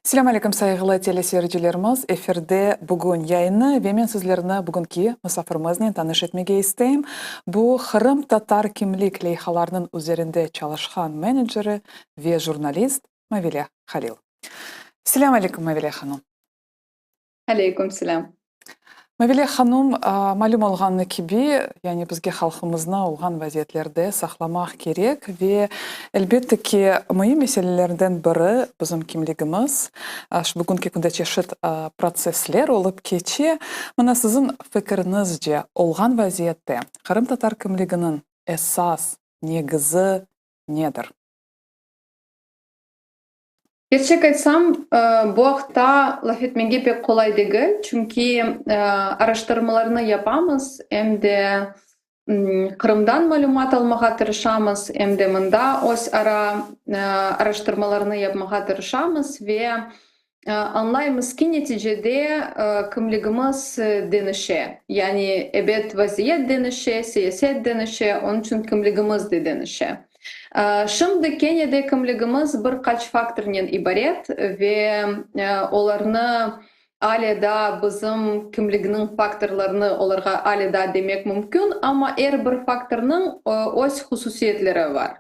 Selâm aleyküm, sayğılı teleseyircilerimiz! Efirde Bugün yayını ve men sizlerni bugünki musafirimiznen tanış etmege isteyim. Bu, qırımtatar kimlik leyhalarınıñ üzerinde çalışqan meneceri ve jurnalist Mavile Halil. Selâm aleyküm, Mavile hanım! Aleyküm selâm. Mavile hanım, malüm olğanı kibi, yani bizge halqımıznı olğan vaziyetlerde saqlamaq kerek ve, elbette ki, müim meselelerden biri bizim kimligimiz. Şu bugünki künde çeşit protsessler olıp keçe. Mına siziñ fikiriñizce, olğan vaziyette qırımtatar kimliginiñ esas negizi nedir? Kerçek aytsam, bu aqta laf etmege pek qolay degil, çünki araştırmalarnı yapamız, em de Qırımdan malümat almağa tırışamız, em de mında öz ara araştırmalarnı yapmağa tırışamız ve añlaymız ki, neticede kimligimiz deñişe. Yani, ebet, vaziyet deñişe, siyaset deñişe, onıñ içün kimligimiz de deñişe. Şimdi kene de kimligimiz bir qaç faktornen ibaret ve olarnı ale daa bizim kimliginiñ faktorlarını olarğa ale daa demek mümkün, amma er bir faktornıñ öz hususiyetleri bar.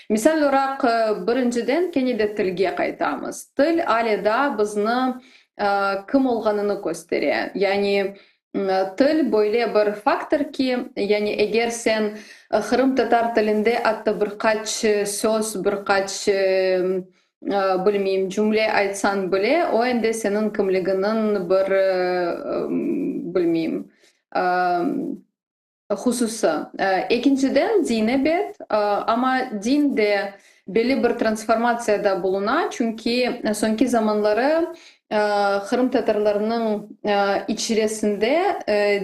Misal olaraq, birinciden kene de tilge qaytamız. Til ale daa bizni kim olğanını köstere. Yani Til böyle bir faktor ki, yani eger sen qırımtatar tilinde atta bir qaç söz, bir qaç, bilmeyim, cümle aytsañ bile, o endi seniñ kimliginiñ bir, bilmeyim, Hususı. Ekinciden, din, ebet, amma din de belli bir transformatsiyada buluna, çünki soñki zamanları qırımtatarlarnıñ içerisinde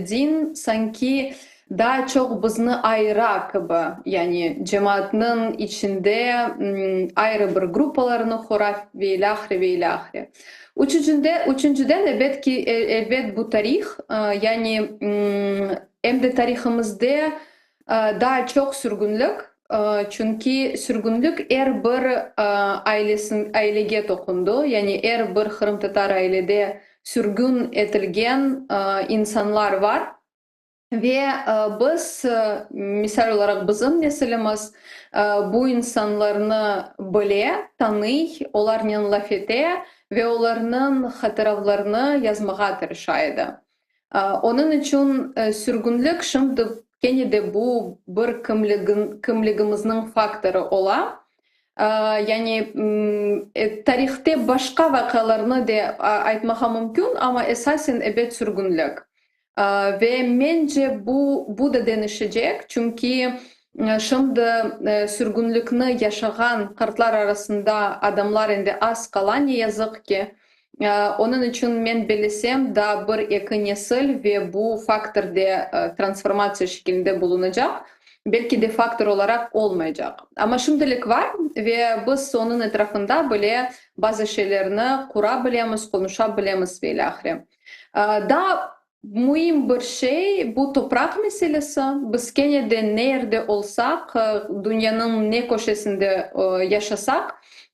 din sanki daa çoq bizni ayıra kibi, yani cemaatnıñ içinde ayrı bir gruppalarnı qura ve ilâhre, ve ilâhre. Üçünciden, ebet ki, elbet, bu tarih, yani em de tarihımızda daa çoq sürgünlik, çünki sürgünlik er bir ailege toqundı, yani er bir qırımtatar ailede sürgün etilgen insanlar bar. Ve biz, misal olaraq, bizim nesilimiz bu insanlarnı bile, tanıy, olarnen laf ete ve olarnıñ hatıravlarını yazmağa tırışa edi. Onıñ içün sürgünlik şimdi kene de bu bir kimligimizniñ faktorı ola. Yani tarihte başqa vaqialarnı de aytmağa mümkün, amma esasen, ebet, sürgünlik. Ve mence, bu, bu da deñişecek, çünki şimdi sürgünlikni yaşağan qartlar arasında adamlar endi az qala, ne yazıq ki. Onıñ içün men bellesem, daa bir-eki nesil ve bu faktor de transformatsiya şekilinde bulunacaq, belki de faktor olaraq olmaycaq. Amma şimdilik bar ve biz onıñ etrafında bile bazı şeylerni qura bilemiz, qonuşa bilemiz ve ilâhre. Daa müim bir şey, bu topraq meselesi. Biz kene de ne yerde olsaq, dünyanıñ ne köşesinde yaşasaq,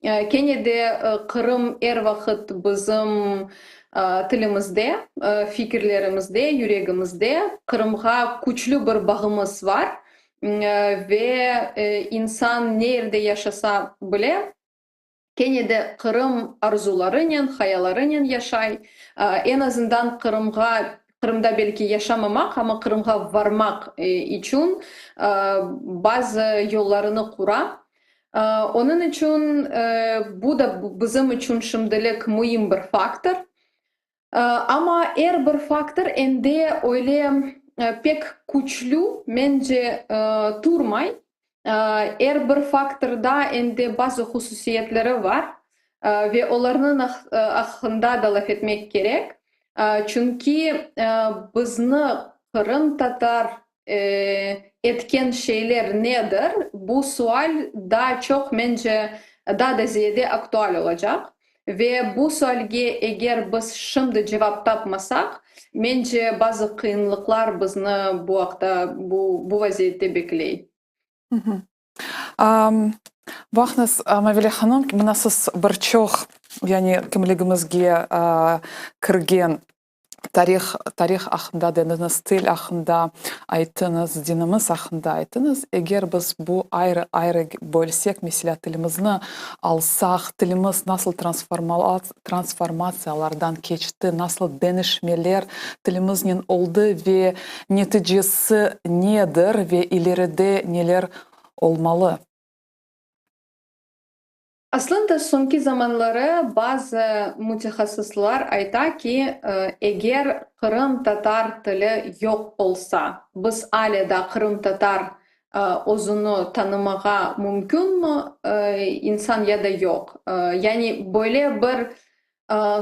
kene de Qırım er vaqıt bizim tilimizde, fikirlerimizde, yüregimizde. Qırımğa küçlü bir bağımız bar ve insan ne yerde yaşasa bile, Kene de Qırım arzularınen, hayalarınen yaşay. Eñ azından Qırımğa, Qırımda belki yaşamamaq, amma Qırımğa varmaq içün bazı yollarını qura. Onıñ içün bu da bizim içün şimdilik müim bir faktor. Amma er bir faktor endi öyle pek küçlü, mence, turmay. Er bir faktorda endi bazı hususiyetleri bar ve olarnıñ aqqında da laf etmek kerek. Çünki bizni qırımtatar. etken şeyler nedir? Bu sual daa çoq, mence, daa da ziyade aktual olacaq. Ve bu sualge eger biz şimdi cevap tapmasaq, mence, bazı qıyınlıqlar bizni bu aqta, bu, bu vaziyette bekley. Baqıñız, Mavile hanım, mına siz bir çoq, yani kimligimizge kirgen tarih, tarih aqqında dediñiz, til aqqında ayttıñız, dinimiz aqqında ayttıñız. Eger biz bu ayrı-ayrı bölsek, meselâ, tilimizni alsaq, tilimiz nasıl transformatsiyalardan keçti, nasıl deñişmeler tilimiznen oldı ve neticesi nedir ve ileride neler olmalı? Aslında soñki zamanları bazı mütehassıslar ayta ki, eger qırımtatar tili yoq olsa, biz ale da qırımtatar özüni tanımağa mümkünmi insan ya da yoq? Yani böyle bir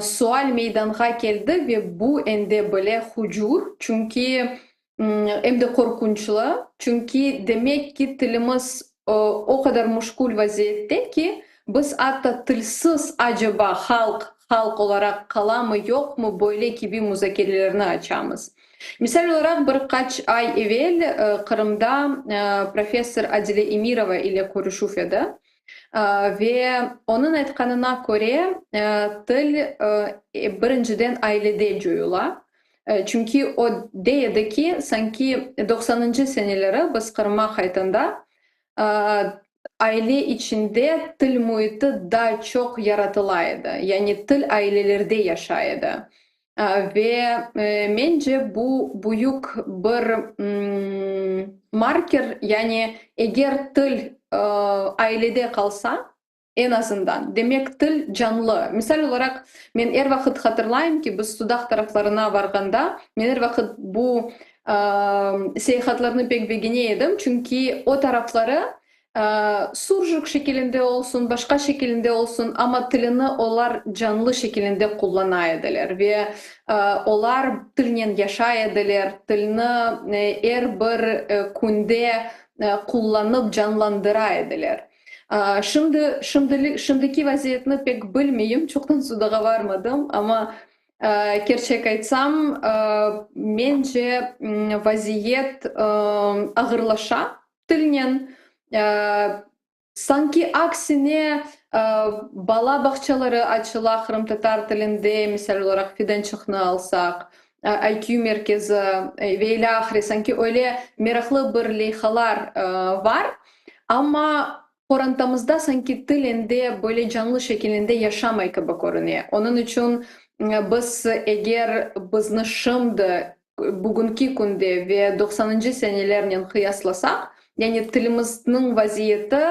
sual meydanğa keldi ve bu ende bile hucur, çünki em de qorqunçlı, çünki demek ki tilimiz o qadar müşkül vaziyette ki, biz atta tilsiz aceba halq, halq olaraq qalamı, yoqmı, böyle kibi muzakerelerni açamız. Misal olaraq, bir qaç ay evel Qırımda professor Adile Emirova ile körüşüv edi ve onıñ aytqanına köre, til birinciden ailede coyula, çünki o dey edi ki, sanki doqsanıncı seneleri biz Qırımğa qaytanda aile içinde til müiti daa çoq yaratıla edi, yani til ailelerde yaşay edi. Ve mence bu büyük bir marker, yani eger til ailede qalsa, eñ azından, demek til canlı. Misal olaraq, men er vaqıt hatırlayım ki, biz Sudaq taraflarına varğanda, men er vaqıt bu seyahatlarnı pek begene edim, çünki o tarafları Surjik şekilinde olsun, başqa şekilinde olsun, amma tilini olar canlı şekilinde qullana ediler ve olar tilnen yaşay ediler, tilni er bir künde qullanıp canlandıra ediler. Şimdi, şimdilik, şimdiki vaziyetni pek bilmeyim, çoqtan Sudağa varmadım, amma Kerçek aytsam, mence, vaziyet ağırlaşa tilnen. Sanki aksine, bala bağçaları açıla qırımtatar tilinde, misal olaraq, Fidançıqnı alsaq, IQ merkezi ve ilâhre, sanki öyle meraqlı bir leyhalar bar, amma Qorantamızda sanki til endi böyle canlı şekilinde yaşamay kibi körüne. Onıñ içün biz eger bizni şimdi, bugünki künde ve doqsanıncı senelernen qıyaslasaq, yani tilimizniñ vaziyeti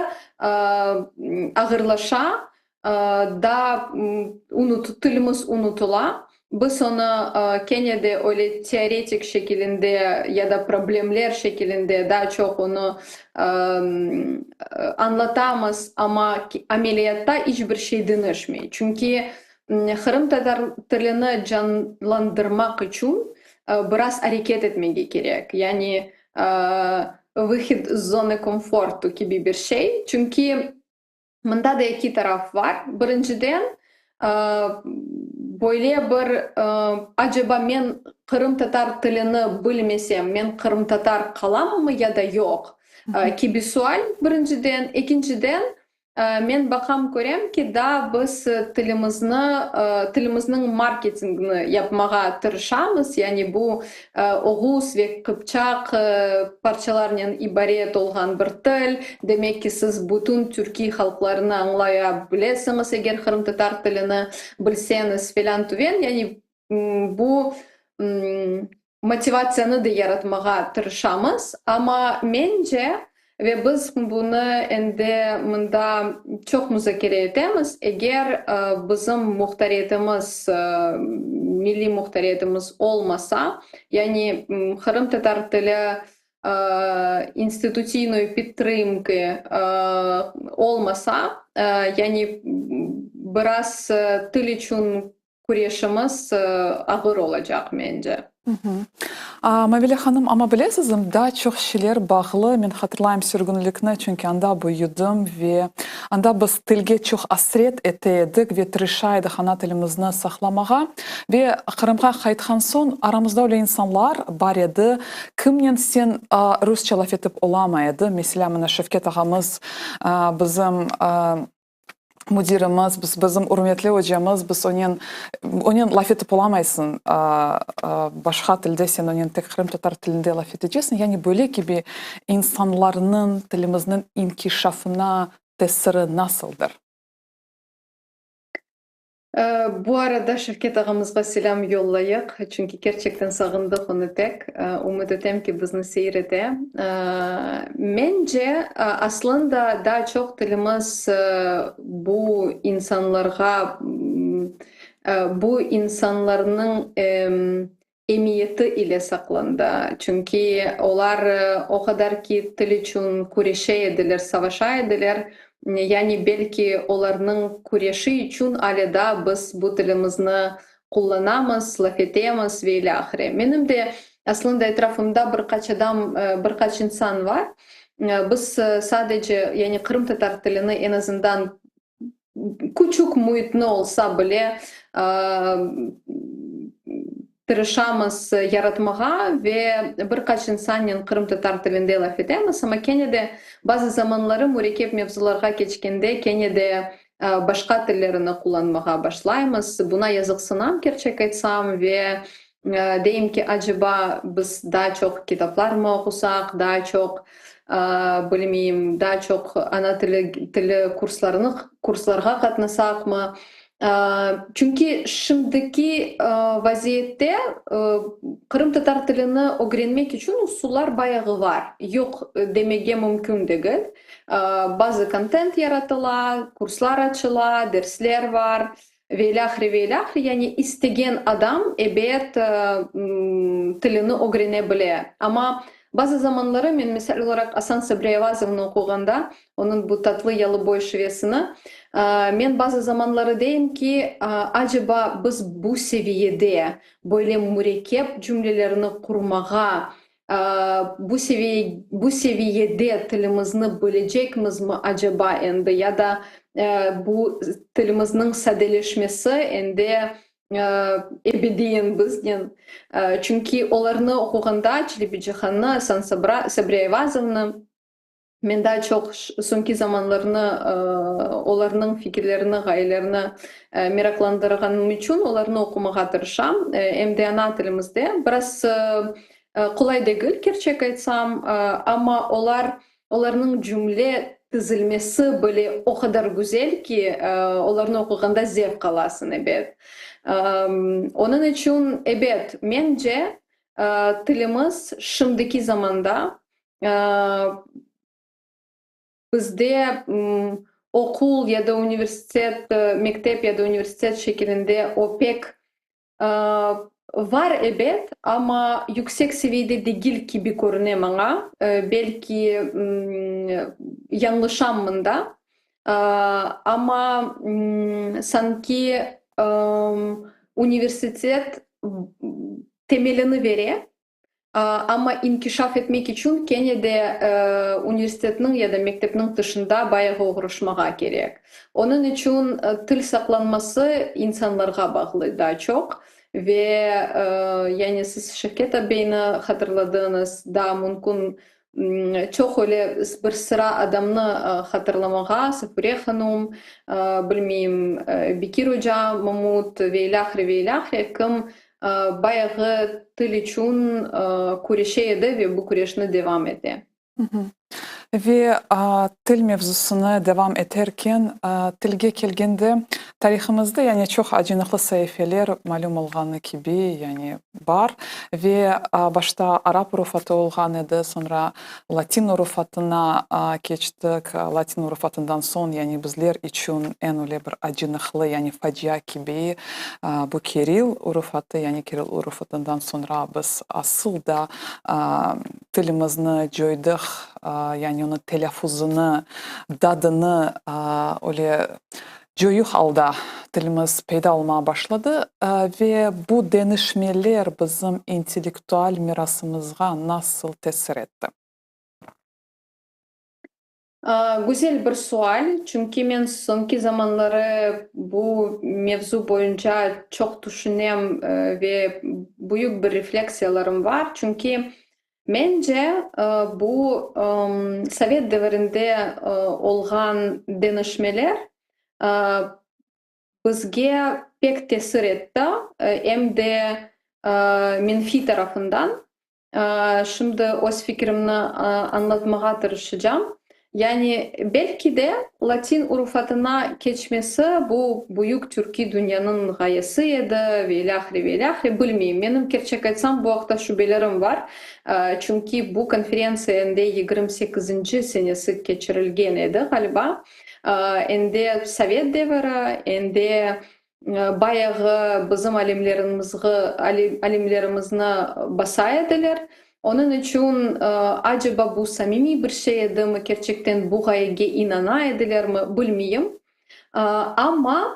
ağırlaşa, Daa tilimiz unutıla. Biz onı kene de öyle teoretik şekilinde ya da problemler şekilinde daa çoq onı añlatamız, amma ameliyatta iç bir şey deñişmey. Çünki qırımtatar tilini canlandırmaq içün biraz areket etmege kerek, yani vıhid iz zonı komfortu kibi bir şey. Çünki Mında da eki taraf bar. Birinciden, böyle bir, aceba men qırımtatar tilini bilmesem, men qırımtatar qalammı ya da yoq kibi sual, birinciden. Ekinciden, men baqam, körem ki, daa biz tilimizni, tilimizniñ marketingini yapmağa tırışamız, yani bu Oğuz ve qıpçaq parçalarnen ibaret olğan bir til. Demek ki, siz bütün türkiy halqlarını añlaya bilesiñiz, eger qırımtatar tilini bilseñiz, felân tüven. Yani bu motivatsiyanı da yaratmağa tırışamız. Amma mence, Ve biz bunı endi mında çoq muzakere etemiz, eger bizim muhtariyetimiz, milliy muhtariyetimiz olmasa, yani qırımtatar tili institutiynoy pidtrımki olmasa, yani biraz til içün küreşimiz ağır olacaq, mence. Mavile hanım, amma bilesizmi, daa çoq şeyler bağlı, men hatırlayım sürgünlikni, çünki anda büyüdim ve anda biz tilge çoq asret ete edik ve tırışa edik ana tilimizni saqlamağa. Ve Qırımğa qaytqan soñ aramızda öyle insanlar bar edi, kimnen sen rusça laf etip olamay edi. Meselâ, mına Şevket ağamız bizim müdirimiz, biz, bizim ürmetli ocamız, biz onen, onen laf etip olamaysıñ, başqa tilde, sen onen tek qırımtatar tilinde laf etecesiñ. Yani böyle kibi insanlarnıñ tilimizniñ inkişafına tesiri nasıldır? Bu arada Şevket ağamızğa selâm yollayıq, çünki kerçekten sağındıq onı pek. Ümüt etem ki, bizni seyir ete. Mence, aslında daa çoq tilimiz bu insanlarğa, bu insanlarnıñ emiyeti ile saqlandı. Çünki olar o qadar ki til içün küreşe ediler, savaşa ediler, yani belki olarnıñ küreşi içün ale daa biz bu tilimizni qullanamız, laf etemiz ve ilâhre. Menim de aslında etrafımda bir qaç adam, bir qaç insan bar. Biz sadece, yani qırımtatar tilini eñ azından Küçük müitni olsa bile tırışamız yaratmağa ve bir qaç insannen qırımtatar tilinde laf etemiz, amma kene de bazı zamanları mürekkep mevzularğa keçkende kene de başqa tillerini qullanmağa başlaymız. Buna yazıqsınam, kerçek aytsam, ve Deyim ki, aceba biz daa çoq kitaplarmı oqusaq, daa çoq, bilmeyim, daa çoq ana tili tili kurslarını kurslarğa qatnasaqmı? Çünki şimdiki vaziyette qırımtatar tilini ögrenmek içün usullar bayağı bar, yoq demege mümkün degil. Bazı kontent yaratıla, kurslar açıla, dersler bar. Ve ilâhre, ve ilâhre, yani istegen adam, ebet, tilini ögrene bile. Amma bazı zamanları men, misal olaraq, Asan Sabri Ayvazovnı oquğanda, onıñ bu tatlı yalıboy şivesini, men bazı zamanları deyim ki, aceba biz bu seviyede böyle mürekkep cümlelerni qurmağa Bu seviye, bu seviyede tilimizni bilecekmizmi aceba endi ya da bu tilimizniñ sadeleşmesi endi ebediyen biznen? Çünki olarnı oquğanda Çelebicihannı, Asan Sabri Ayvazovnı, Men daa çoq soñki zamanlarnı olarnıñ fikirlerini, ğayelerini meraqlandırğanım içün olarnı oqumağa tırışam. Em de ana tilimizde. Biraz qolay degil, kerçek aytsam, amma olar, olarnıñ cümle tizilmesi bile o qadar güzel ki, olarnı oquğanda zevq alasıñ, ebet. Onıñ içün, ebet, mence, tilimiz şimdiki zamanda Bizde oqul ya da universitet, mektep ya da universitet şekilinde o pek var, ebet, amma yüksek seviyede degil kibi körüne maña. Belki yañlışam mında, amma sanki universitet temelini bere, Amma inkişaf etmek içün kene de universitetniñ ya da mektepniñ tışında bayağı oğraşmağa kerek. Onıñ içün til saqlanması insanlarğa bağlı daa çoq. Ve yani siz Şevket abeyni hatırladıñız, daa mümkün çoq öyle bir sıra adamnı hatırlamağa, Safure hanum, bilmeyim, Bekir oca, Mamut ve ilâhre, ve ilâhre, kim Bayağı til içün küreşe edi ve bu küreşni devam ete. Ve til mevzusını devam eterken, tilge kelgende, tarihımızda yani çoq acınıqlı saifeler, malüm olğanı kibi, yani bar. Ve başta arap urufatı olğan edi, soñra latin urufatına keçtik. Latin urufatından soñ, yani bizler içün eñ öyle bir acınıqlı, yani facia kibi bu kiril urufatı, yani kiril urufatından soñra biz asıl da tilimizni coydıq, yani onıñ telâffuzını, dadını öyle. Coyuq alda tilimiz peyda olmağa başladı ve bu deñişmeler bizim intellektual mirasımızğa nasıl tesir etti? Güzel bir sual, çünki men soñki zamanları bu mevzu boyunca çoq tüşünem ve büyük bir refleksiyalarım bar. Çünki mence, bu sovet devirinde olğan deñişmeler bizge pek tesir etti, em de menfiy tarafından. Şimdi öz fikirimni añlatmağa tırışacağım. Yani, belki de, latin urufatına keçmesi bu büyük türkiy dünyanıñ ğayesi edi ve ilâhre, ve ilâhre, bilmeyim. Menim, kerçek aytsam, bu aqta şübelerim bar. Çünki bu konferentsiya endi 28-nci senesi keçirilgen edi, ğaliba. Endi sovet deviri, endi Bayağı bizim alimlerimizni basa ediler. Onıñ içün, aceba bu samimiy bir şey edimi, kerçekten bu ğayege inana edilermi, bilmeyim. Amma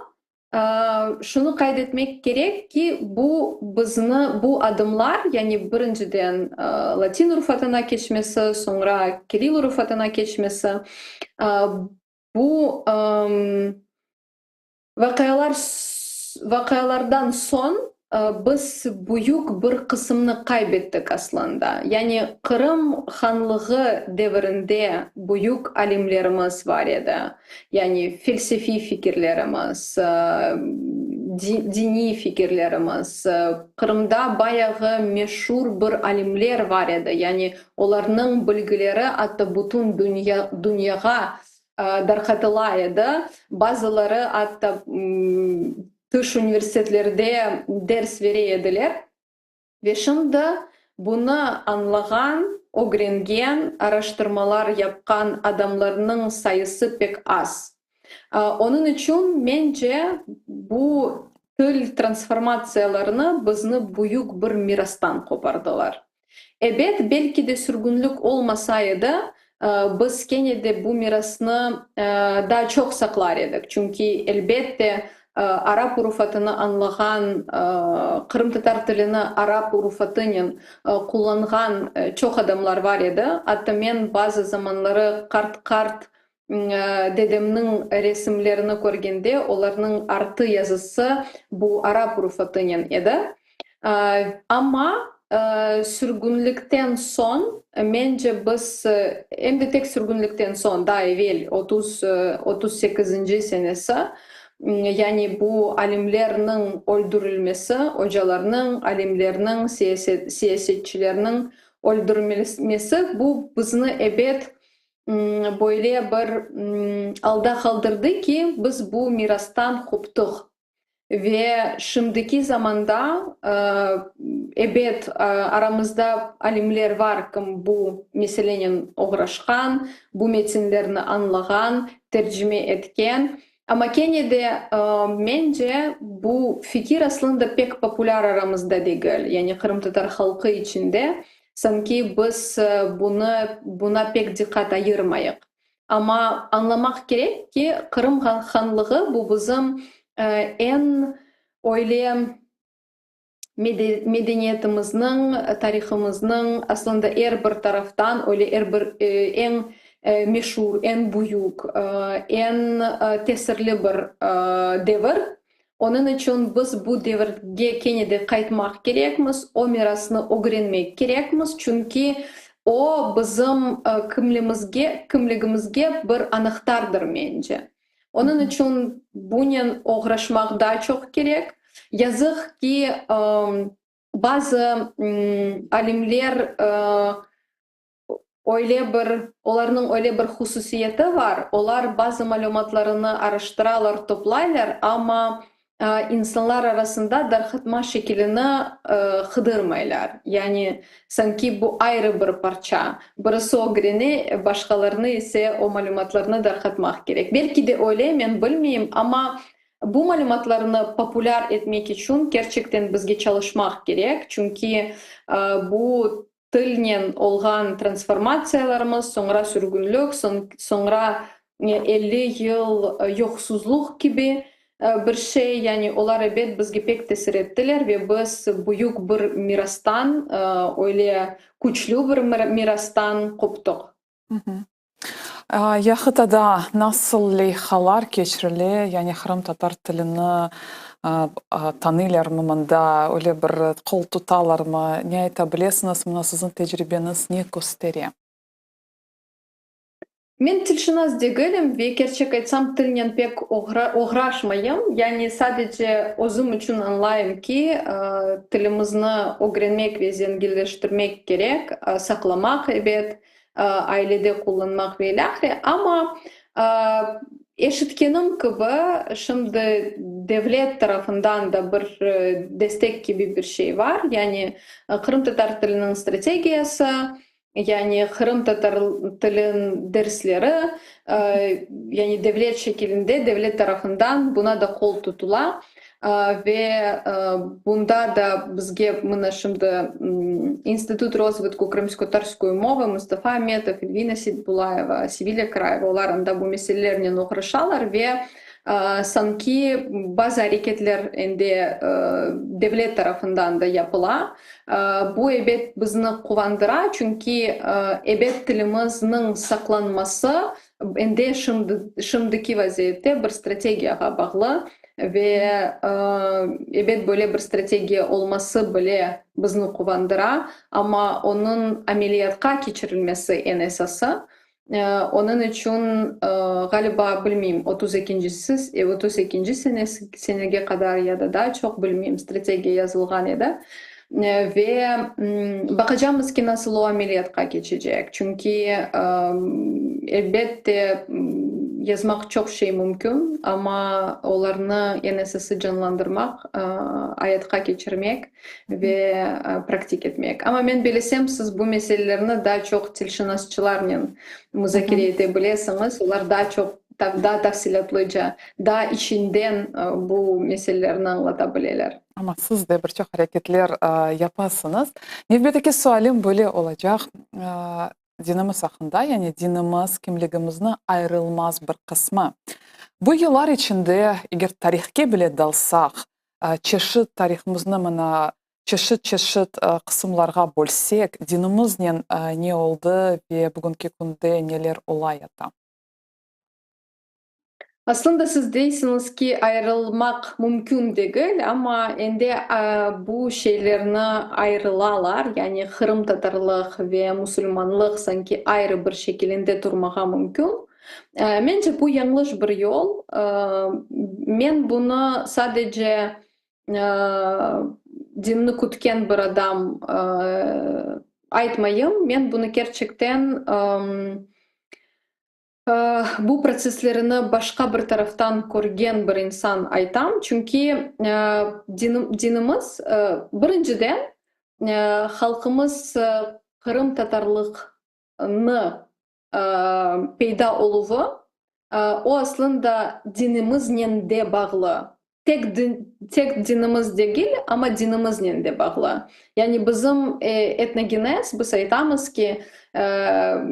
şunı qayd etmek kerek ki, bu bizni, bu adımlar, yani birinciden latin urufatına keçmesi, soñra kiril urufatına keçmesi, bu Vaqialar vaqialardan soñ biz büyük bir qısımnı qayb ettik aslında. Yani Qırım hanlığı devirinde büyük alimlerimiz bar edi. Yani felsefiy fikirlerimiz, diniy fikirlerimiz. Qırımda bayağı meşur bir alimler bar edi. Yani olarnıñ bilgileri atta bütün dünya dünyağa darqatıla edi, bazıları atta tış universitetlerde ders bere ediler. Ve şimdi bunı añlağan, ögrengen, araştırmalar yapqan adamlarnıñ sayısı pek az. Onıñ içün, mence, bu til transformatsiyalarını bizni büyük bir mirastan qopardılar. Ebet, belki de sürgünlik olmasa edi, biz kene de bu mirasnı daa çoq saqlar edik, çünki, elbette, arap urufatını añlağan, qırımtatar tilini arap urufatınen qullanğan çoq adamlar bar edi. Atta men bazı zamanları qart-qart dedemniñ resimlerini körgende, olarnıñ artı yazısı bu arap urufatınen edi. Amma sürgünlikten soñ, mence, biz, em de tek sürgünlikten soñ, daa evel, 30, 38-nci senesi, yani bu alimlerniñ öldürilmesi, ocalarnıñ, alimlerniñ, siyasetçilerniñ öldürilmesi, bu bizni ebet böyle bir alda qaldırdı ki, biz bu mirastan qoptıq. Ve şimdiki zamanda, ebet, aramızda alimler bar, kim bu meselenen oğraşqan, bu metinlerni añlağan, tercime etken. Amma kene de, mence, bu fikir aslında pek populâr aramızda degil, yani qırımtatar halqı içinde, sanki biz bunı, buna pek diqqat ayırmayıq. Amma añlamaq kerek ki, Qırım hanlığı bu bizim eñ öyle medeniyetimizniñ, tarihımıznıñ aslında er bir taraftan öyle er bir eñ meşur, eñ büyük, eñ tesirli bir devir. Onıñ içün biz bu devirge kene de qaytmaq kerekmiz, o mirasnı ögrenmek kerekmiz, çünki o bizim kimlimizge, kimligimizge bir anahtardır, mence. Onıñ içün bunen oğraşmaq daa çoq kerek. Yazıq ki, bazı alimler öyle bir, olarnıñ öyle bir hususiyeti bar, olar bazı malümatlarını araştıralar, toplaylar, amma insanlar arasında darqatma şekilini qıdırmaylar. Yani, sanki bu ayrı bir parça. Birisi ögrene, başqalarını ise o malümatlarnı darqatmaq kerek. Belki de öyle, men bilmeyim, amma bu malümatlarnı populâr etmek içün kerçekten bizge çalışmaq kerek, çünki bu tilnen olğan transformatsiyalarımız, soñra sürgünlik, soñra. 50 yıl yoqsuzluq kibi bir şey, yani olar ebet bizge pek tesir ettiler ve biz büyük bir mirastan, öyle küçlü bir mirastan qoptıq. Yahıtada nasıl leyhalar keçirile, yani qırımtatar tilini tanıylarmı mında, öyle bir qol tutalarmı, ne ayta bilesiñiz, mına siziñ tecribeñiz ne köstere? Men tilşınas degilim ve kerçek aytsam tilnen pek oğraşmayım. Yani sadece özüm içün añlayım ki, tilimizni ögrenmek ve zenginleştirmek kerek, saqlamaq ebet, ailede qullanmaq ve ilâhre. Amma eşitkenim kibi, şimdi devlet tarafından da bir destek kibi bir şey bar. Yani qırımtatar tiliniñ strategiyası, Yani qırımtatar tilin dersleri, yani devlet şekilinde, devlet tarafından buna da qol tutula ve bunda da bizge mına şimdi İnstitut rozvıtku krımskotatarskoy movı Mustafa Ametov, Elvina Seitbulayeva, Sevilya Krayeva, olar anda bu meselelernen oğraşalar ve sanki bazı areketler endi devlet tarafından da yapıla. Bu, ebet, bizni quvandıra, çünki, ebet, tilimizniñ saqlanması endi şimdiki vaziyette bir strategiyağa bağlı ve, ebet, böyle bir strategiya olması bile bizni quvandıra, amma onıñ ameliyatqa keçirilmesi eñ esası. Onıñ içün, ğaliba, bilmeyim, 32-ncisi, 32-nci senege qadar ya da daa çoq, bilmeyim, strategiya yazılğan edi. Ve baqacamız ki, nasıl o ameliyatqa keçecek. Çünki, elbette, yazmaq çoq şey mümkün, amma olarnı eñ esası canlandırmaq, ayatqa keçirmek ve praktik etmek. Amma men bilesem, siz bu meselelerni daa çoq tilşınasçılarnen muzakere ete bilesiñiz, olar daa çoq, daa tafsilâtlıca, daa içinden bu meselelerni añlata bileler. Amma siz de bir çoq areketler yapasıñız. Nevbetteki sualim böyle olacaq, dinimiz aqqında, yani dinimiz kimligimizni ayırılmaz bir qısmı. Bu yıllar içinde, eger tarihke bile dalsaq, çeşit tarihimizni mına çeşit-çeşit qısımlarğa bölsek, dinimiznen ne oldı ve bugünki künde neler olayata? Aslında siz deysiñiz ki, ayırılmaq mümkün degil, amma endi bu şeylerni ayırılalar, yani qırımtatarlıq ve musulmanlıq sanki ayrı bir şekilinde turmağa mümkün. Mence, bu yañlış bir yol. Men bunı sadece dinni kütken bir adam aytmayım, men bunı kerçekten Bu protsesslerini başqa bir taraftan körgen bir insan aytam, çünki dinimiz, birinciden, halqımız qırımtatarlıqnı peyda oluvı, o aslında dinimiznen de bağlı. Tek tek dinimiz degil, amma dinimiznen de bağlı. Yani bizim etnogenez, biz aytamız ki,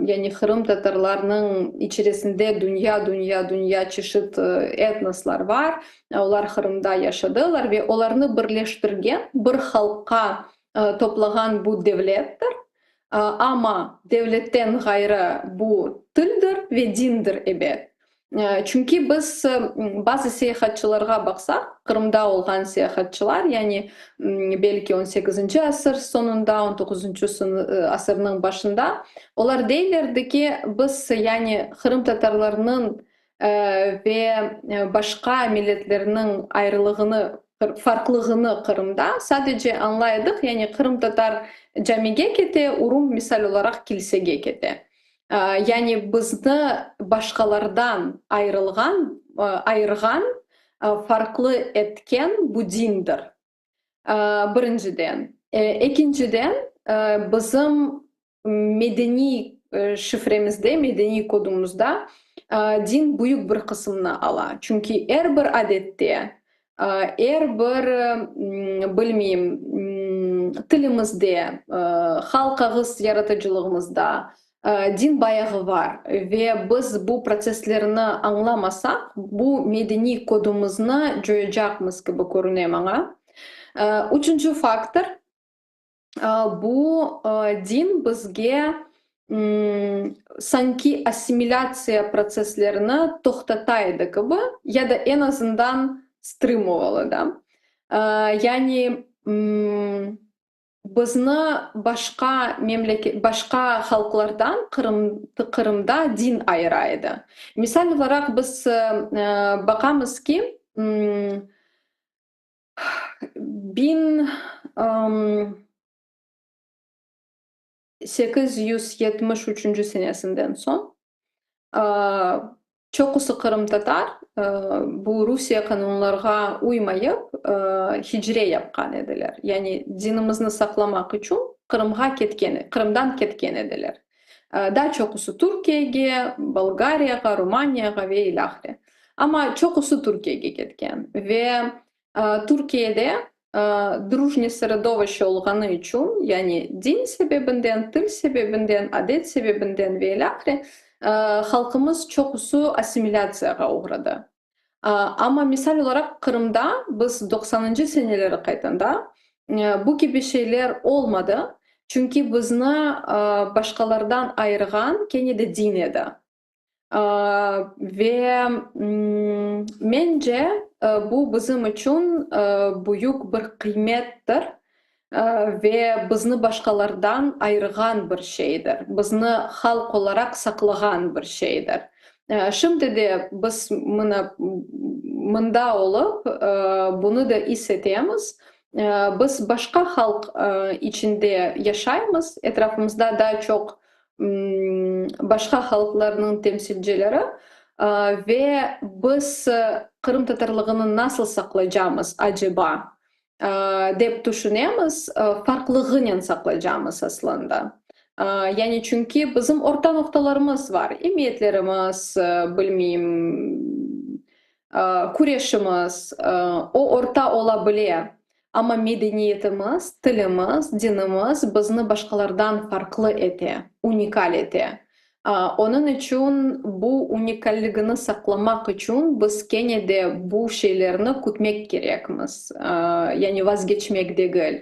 yani qırımtatarlarnıñ içerisinde dünya, dünya, dünya çeşit etnoslar bar, olar Qırımda yaşadılar ve olarnı birleştirgen, bir halqqa toplağan bu devlettir. Amma devletten ğayrı bu tildir ve dindir, ebet. Çünki biz bazı seyahatçılarğa baqsaq, Qırımda olğan seyahatçılar, yani belki on sekizinci asır soñunda, on doquzıncı asırnıñ başında, olar deylerdi ki, biz, yani qırımtatarlarnıñ ve başqa milletlerniñ ayrılığını, farqlığını Qırımda sadece añlaydıq, yani qırımtatar camige kete, urum, misal olaraq, kilsege kete. Yani bizni başqalardan ayırılğan, ayırğan, farqlı etken bu dindir, birinciden. Ekinciden, bizim medeniy şifremizde, medeniy kodumızda din büyük bir qısımnı ala. Çünki er bir adette, er bir, bilmeyim, tilimizde, halq ağız yaratıcılığımızda. Din bayağı bar ve biz bu protsesslerni añlamasaq, bu medeniy kodumıznı coyacaqmız kibi körüne maña. Üçünci faktor, bu din bizge sanki assimilâtsiya protsesslerini toqtata edi kibi, ya da eñ azından strimıvala da. Yani bizni başqa memleket, başqa halqlardan Qırım, Qırımda din ayıra edi. Misal olaraq, biz baqamız ki, 1873 senesinden soñ çoqusı qırımtatar bu Rusiye qanunlarğa uymayıp hicre yapqan ediler. Yani dinimizni saqlamaq içün Qırımğa ketken, Qırımdan ketken ediler. Daa çoqusı Türkiyege, Bolgariyağa, Rumaniyağa ve ilâhre. Amma çoqusı Türkiyege ketken ve Türkiyede drujne sredovişçe olğanı içün, yani din sebebinden, til sebebinden, adet sebebinden ve ilâhre, halqımız çoqusı assimilâtsiyağa oğradı. Amma misal olaraq Qırımda biz doqsanıncı seneleri qaytanda bu kibi şeyler olmadı, çünki bizni başqalardan ayırğan kene de din edi. Ve mence, bu bizim içün büyük bir qıymettir ve bizni başqalardan ayırğan bir şeydir, bizni halq olaraq saqlağan bir şeydir. Şimdi de biz mına mında olıp, bunı da is etemiz. Biz başqa halq içinde yaşaymız, etrafımızda daa çoq başqa halqlarnıñ temsilcileri ve biz qırımtatarlığını nasıl saqlaycamız, aceba, dep tüşünemiz, farqlığınen saqlaycamız aslında. Yani çünki bizim orta noqtalarımız bar, emiyetlerimiz, bilmeyim, küreşimiz, o orta ola bile, amma medeniyetimiz, tilimiz, dinimiz bizni başqalardan farqlı ete, unikal ete. Onıñ içün bu unikalligini saqlamaq içün biz kene de bu şeylerni kütmek kerekmiz, yani vazgeçmek degil.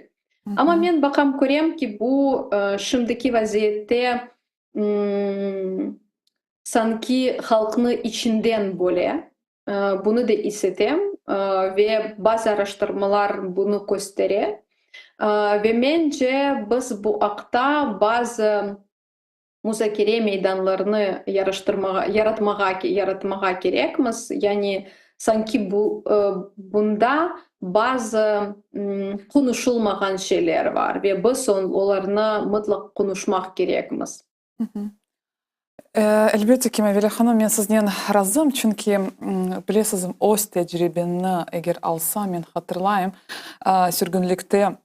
Amma men baqam, körem ki, bu şimdiki vaziyette sanki halqnı içinden böle, bunı da is etem ve bazı araştırmalar bunı köstere. Ve mence, biz bu aqta bazı muzakere meydanlarını yaraştırmağa, yaratmağa, yaratmağa kerekmiz. Yani sanki bu, bunda bazı qonuşulmağan şeyler bar ve biz olarnı mıtlaq qonuşmaq kerekmiz. Elbette ki, Mavile hanım, men siznen razım, çünki, bilesiz, öz tecribemni eger alsam, men hatırlayım, sürgünlikte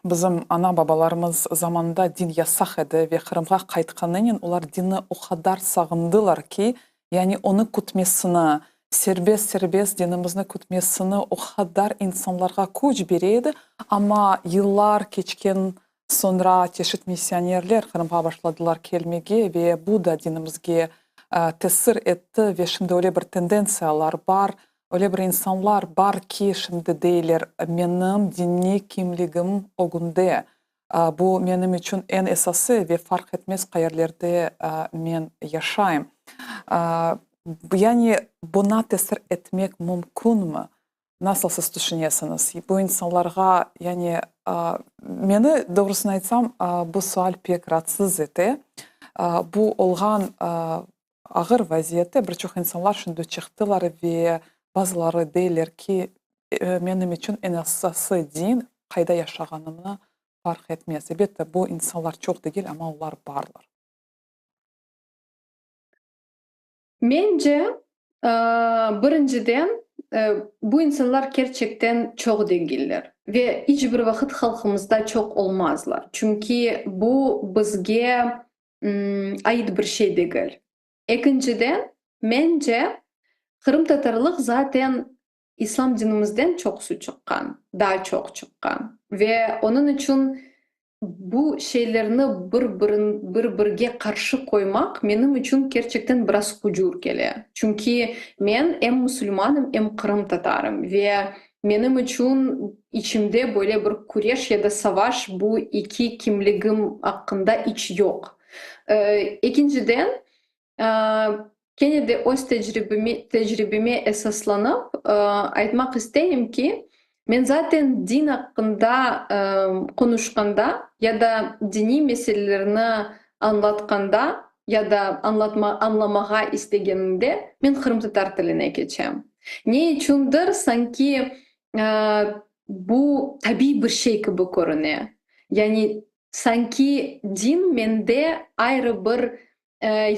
bizim ana-babalarımız zamanında din yasaq edi ve Qırımğa qaytqanınen olar dinni o qadar sağındılar ki, yani onı kütmesini, serbest-serbest dinimizni kütmesini o qadar insanlarğa küç bere edi, amma yıllar keçken Soñra çeşit missionerler Qırımğa başladılar kelmege ve bu da dinimizge tesir etti ve şimdi öyle bir tendentsiyalar bar, öyle bir insanlar bar ki, şimdi deyler, menim diniy kimligim ögünde, bu menim içün eñ esası ve farq etmez qayerlerde men yaşayım. Yani buna tesir etmek mümkünmi? Nasıl siz tüşünesiñiz, bu insanlarğa, yani meni, doğrusını aytsam, bu sual pek raatsız ete. Bu olğan ağır vaziyette bir çoq insanlar şimdi çıqtılar ve bazıları deyler ki, menim içün eñ esası din, qayda yaşağanımnı farq etmez. Elbette, bu insanlar çoq degil, amma olar barlar. Mence, birinciden, bu insanlar kerçekten çoq degiller ve iç bir vaqıt halqımızda çoq olmazlar, çünki bu bizge ait bir şey degil. Ekinciden, mence, qırımtatarlıq zaten İslam dinimizden çoqusı çıqqan, daa çoq çıqqan ve onıñ içün. Bu şeylerni bir-birin, bir-birge qarşı qoymaq menim içün kerçekten biraz hucur kele. Çünki men em musulmanım, em qırımtatarım ve menim içün içimde böyle bir küreş ya da savaş bu eki kimligim aqqında iç yoq. Ekinciden, kene de öz tecribeme esaslanıp aytmaq isteyim ki, men zaten din aqqında qonuşqanda ya da diniy meselelerni añlatqanda ya da añlamağa istegenimde men qırımtatar tiline keçem. Ne içündir sanki bu tabiiy bir şey kibi körüne. Yani sanki din mende ayrı bir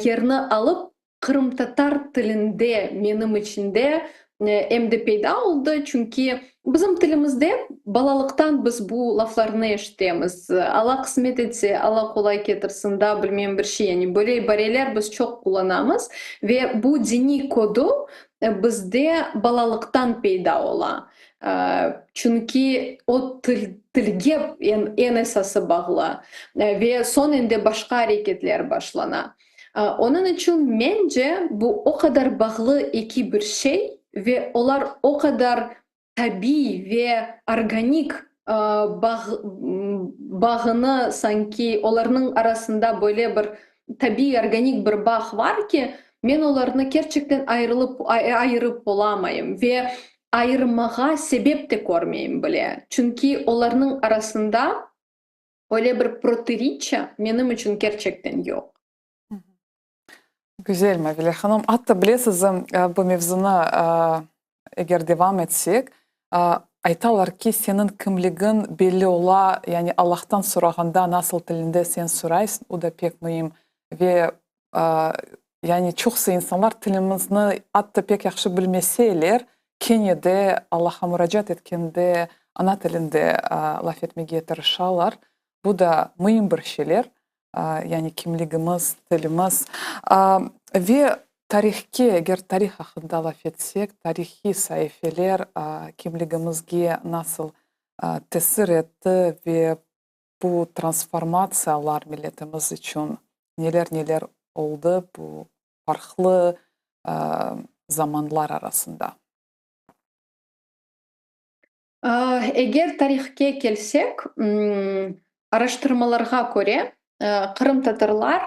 yerni alıp, qırımtatar tilinde menim içinde em de peyda oldı, çünki bizim tilimizde balalıqtan biz bu laflarnı eşitemiz, Alla qısmet etse, Alla qolay ketirsin, da bilmem bir şey, yani böyle ibareler biz çoq qullanamız ve bu diniy kodu bizde balalıqtan peyda ola. Çünki o til, tilge eñ esası bağlı ve soñ endi başqa areketler başlana. Onıñ içün, mence, bu o qadar bağlı eki bir şey ve olar o qadar tabiy ve organik bağ, bağını sanki olarnıñ arasında böyle bir tabiy, organik bir bağ var ki, men olarnı kerçekten ayırılıp, ayırıp olamayım ve ayırmağa sebep de körmeyim bile. Çünki olarnıñ arasında öyle bir protıriçiya menim içün kerçekten yoq. Güzel, Mavile hanım. Atta bilesiz, bu mevzunı eger devam etsek, aytalar ki, seniñ kimligiñ belli ola, yani Allahtan sorağanda nasıl tilinde sen soraysıñ, o da pek müim. Ve yani çoqusı insanlar tilimizni atta pek yahşı bilmeseler, kene de Allahqa muracaat etkende ana tilinde laf etmege tırışalar. Bu da müim bir şeyler, yani kimligimiz, tilimiz. Ve tarihke, eger tarih aqqında laf etsek, tarihiy saifeler kimligimizge nasıl tesir etti ve bu transformatsiyalar milletimiz içün neler-neler oldı bu farqlı zamanlar arasında? Eger tarihke kelsek, araştırmalarğa köre, qırımtatarlar